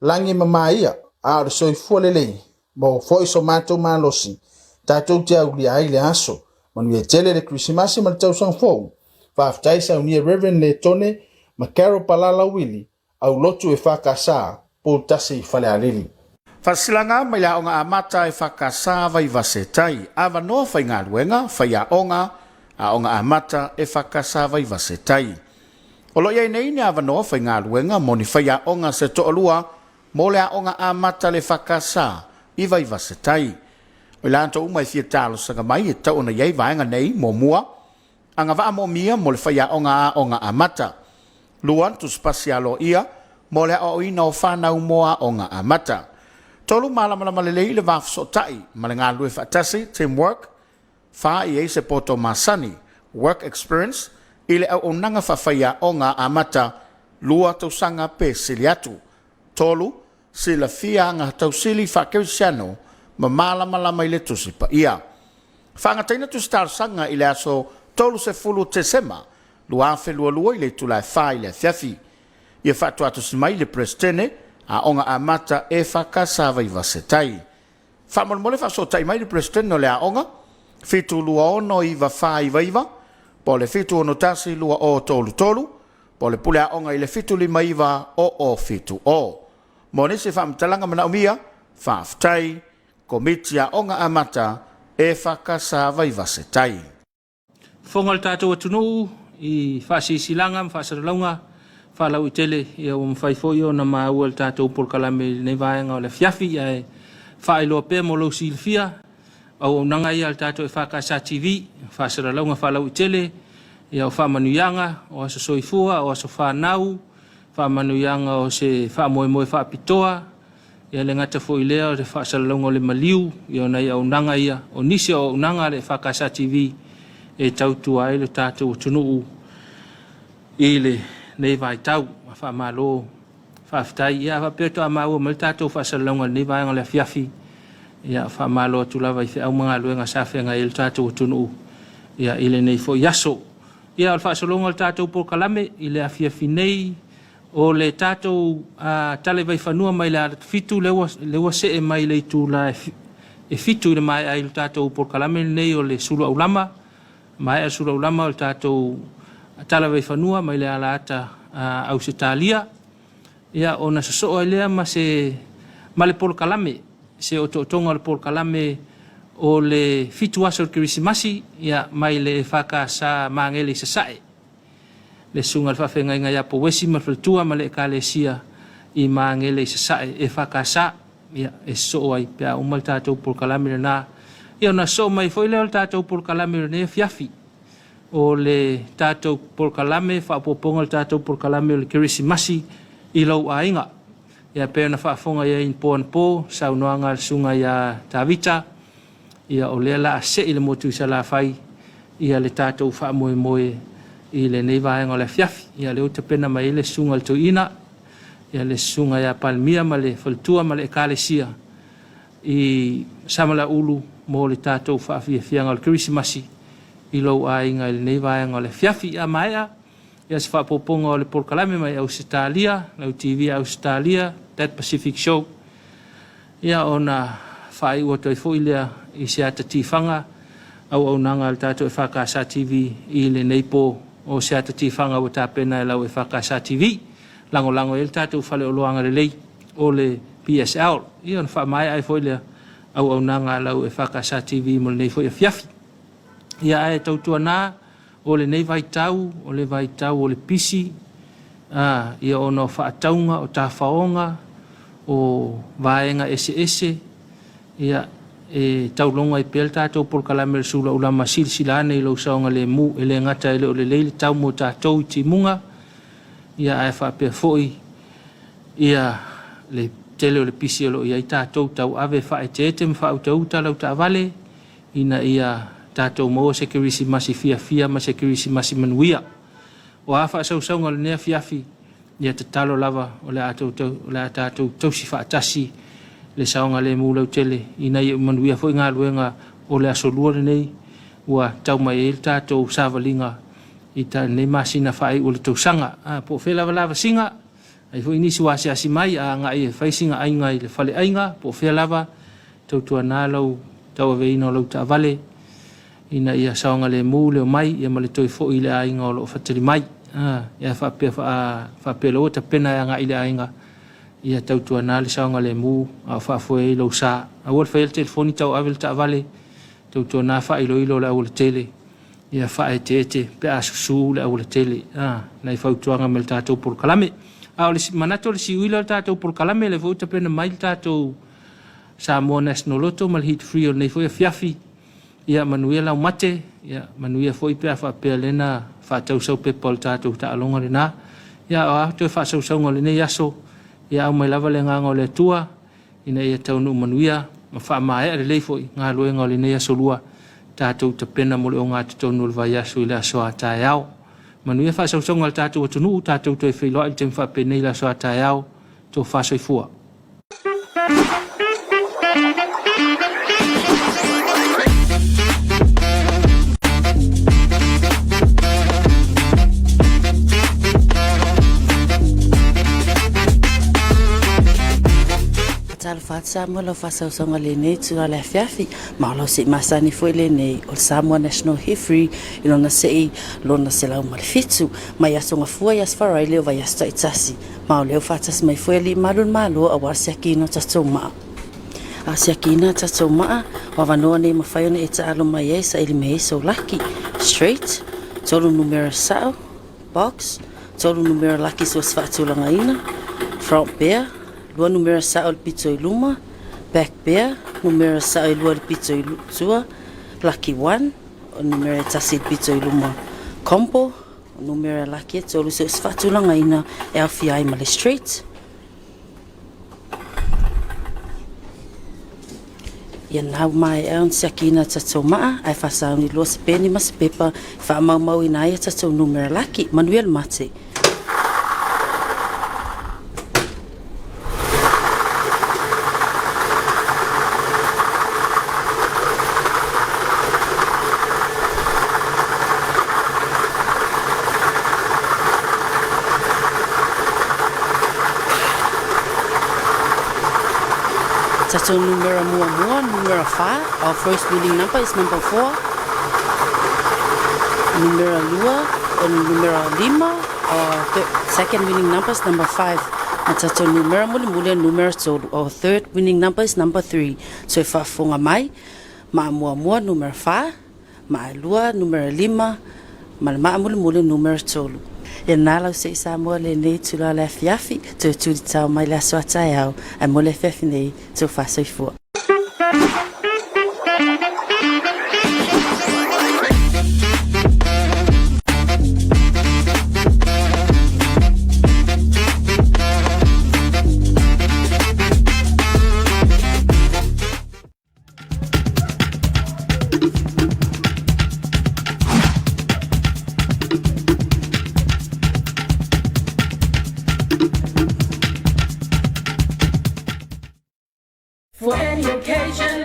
Lagi ma maia, a o le soifua lelei, maua foi so matou malosi, tatou te aulia ai le aso. Manuia tele le Kerisimasi ma le tausaga fou. Faafetai saunia Reverend Letone ma Carol Palala Wili, aulotu EFKS, Poutasi Falealili. Faasilasilaga mai le Aoga Amata EFKS Vaivase-tai. Avanoa faigaluega, faiaoga, Aoga Amata EFKS Vaivase-tai. O lo o i ai nei ni avanoa faigaluega mo ni faiaoga se toalua mo le Aoga Amata a le EFKS i Vaivase-tai. O i latou uma e fia talosaga mai e tatau ona i ai vaega nei, muamua, Agavaa moomia mo le faiaoga aoga amata. 2, Tusipasi aloaia mo le aoaoina o fanau mo aoga amata. 3, Malamalama lelei i le va fesootai ma le galulue faatasi, team work. 4, I ai se poto masani, work experience, i le auaunaga faafaiaoga amata, 2 tausaga pe sili atu. 3, Silafia aga tausili faakerisiano ma malamalama i le Tusi Paia. Faagataina tusi talosaga i le aso 30 Tesema 2022 i le itula e 4 i le afiafi. Ia faatuatusi mai le Peresetene, Aoga Amata EFKS Vaivase-tai. Faamolemole faasootai mai le Peresetene o le Aoga, 7269499 po o le 761 2033 po o le Pule Aoga i le 759 0070. Mo nisi faamatalaga manaomia, faafetai. Komiti Aoga Amata, EFKS Vaivase-tai. Fofoga o le tatou atunuu i faasilasilaga ma faasalalauga faalauaitele, ia ua mafai foi ona maua le tatou polokalame i lenei vaega o le afiafi, ae faailoa pea mo lou silafia auaunaga ia a le tatou EFKS TV, faasalalauga faalauaitele, ia o faamanuiaga, o aso soifua, o aso fanau, faamanuiaga o se faamoemoe faapitoa, Ia le gata foi i lea o le faasalalauga o le maliu, ia o nai auaunaga ia, o nisi o auaunaga a le EFKS TV e tautua ai le tatou atunuu i lenei vaitau. Faamalo. Faafetai. Ia, a faapea faatoa maua mai le tatou faasalalauga i lenei vaega o le afiafi, ia, faamalo atu lava i feau ma galuega sa feagai ai le tatou atunuu, ia, i lenei foi aso. Ia, o le faasologa o le tatou polokalame i le afiafi nei, o le tatou tala i vaifanua mai le Alatafitu, lea ua, lea ua see mai le itula e 7 i le maea ai o le tatou polokalame lenei o le Sulu Aulama, maea le Sulu Aulama o le tatou tala vaifanua mai le alaata Ausetalia, ia ona sosoo ai lea ma se ma le polokalame, se otootoga o le polokalame o le 7 aso o le Kerisimasi, ia mai le EFKS Magele i Sasae, le susuga i le faafeagaiga ia Pouesi ma le faletua ma le Ekalesia i Magele i Sasae, EFKS, ia e sosoo ai pe a uma le tatou polokalame lena. Ia ona sosoo mai foi lea o le tatou polokalame o lenei afiafi, o le tatou polokalame faaopoopoga o le tatou polokalame o le Kerisimasi i lou aiga. Ia pei ona faafofoga i ai i po anapo, saunoaga a le susuga ia Tavita, ia o lea la a sei le motu i Salafai ia le tatou faamoemoe i lenei vaega o le afiafi. Ia lea ua tapena mai ai le susuga i le Toeaina, ia le susuga ia Palemia ma le faletua ma le Ekalesia i Samalaulu mo le tatou faafiafiaga o le Kerisimasi i lou aiga i lenei vaega o le afiafi. A maea ia se faaopoopoga o le polokalame mai Ausetalia, lau TV Ausetalia, That Pacific Show, ia ona faaiu atu ai foi lea i se ata tifaga auaunaga a le tatou EFKS TV i lenei po, o se ata tifaga ua tapena e lau EFKS TV. Lagolago i ai le tatou faleoloa agalelei o le PSL. Ia ona faamaea ai foi lea auaunaga a lau EFKS TV mo lenei foi afiafi. Ia ae tautuana o lenei vaitau, o le vaitau o le pisi, a, ia ona o faatauga, o tafaoga, o vaega eseese, ia e tauloga ai pea le tatou polokalame o le Sulaulama silasila ane i lou saogalemu, e le gata e le o lelei le tau mo tatou i timuga, ia ae faapea foi ia le tele o le pisi o lo o i ai tatou tauave faaeteete ma faautauta lau taavale, ina ia tatou maua se Kerisimasi fiafia ma se Kerisimasi manuia. O a faasausauga o lenei afiafi, ia tatalo lava o le a o le a tatou tausi faatasi le saogalemu lautele ina ia manuia foi galuega o le aso Lua lenei ua tau mai ai le tatou savaliga i lenei masina faaiu o le tausaga. A, po o fea lava lavasiga, ai foi nisi ua asiasi mai a agai e fai sina aiga i le faleaiga, po o fea lava, tautuana lau tauaveina o lau taavale ina ia saogalemu le omai ia ma le toe foi i le aiga o lo o fatali mai. Ia faapea faapea loa ua tapena e agai i le aiga, ia tautuana le saogalemu a o faafoe ai lou sa. Aua le faia le telefoni tauave le taavale, tautuana faailoilo le aualatele, ia faaeteete pe a susu le aualatele. Nai fautuaga mai le tatou polokalame. A o le manatu o le siuila o le tatou polokalame, lea foi ua tapena mai le tatou Samoa National Lotto ma le Heat Free o lenei foi afiafi. Ia manuia lau mate, ia manuia foi pe a faapea lea na faatausau pepa o le tatou taaloga lena. Ia o a toe faasausauga o lenei aso, ia aumai lava le agaga o le Atua ina ia taunuu manuia ma faamaea lelei foi galuega o lenei aso lua, tatou tapena mo le ogatotonu o le vaiaso i le aso a taeao. Manuia faasausauga a le tatou atunuu, tatou toe feiloai i le taimi faapenei i le aso a taeao. Tofa soifua. Talofa atu Samoa lau faasausauga lenei itula le afiafi ma o lau sei masani foi lenei o le Samoa National History i lona sei lona 107 mai aso gafua i aso Faraile o vaiaso taitasi Ma o lea ua faatasi mai foi alii malu o le Malo aua le siakiina o tatou maa. A o siakiina a tatou maa, o avanoa nei e mafai ona e taalo mai ai saili mai ai sou laki. Straight, tolu numera sao, box, tolu numera laki sua se faatulagaina, front pair, lua numera sao i le pito i luma, back pair, numera sao e lua i le pito i tua, lucky one, o numera e tasi i le pito i luma, combo, O numera laki e tolu so o se faatulagaina e aofia ai ma le street. Ia nau maea ona siakiina tatou maa ae faasauni loa se peni ma se pepa e faamaumauina ai a tatou numera laki. Manuia le mate. Tatou numera muamua, numera fa. Our first winning number is number 4. Numera lua, o le numera lima. Our second winning number is number 5. Ma tatou numera mulimuli, o le numera tolu. Our third winning number is number 3. So e faafofoga mai, maa muamua numera fa, maa lua numera lima, ma le maa mulimuli numera tolu. Ia na lau se i Samoa lenei tula le afiafi, toe tulitao mai le aso a taeao, ae mo le afiafi nei, tou faasoifua. For any occasion.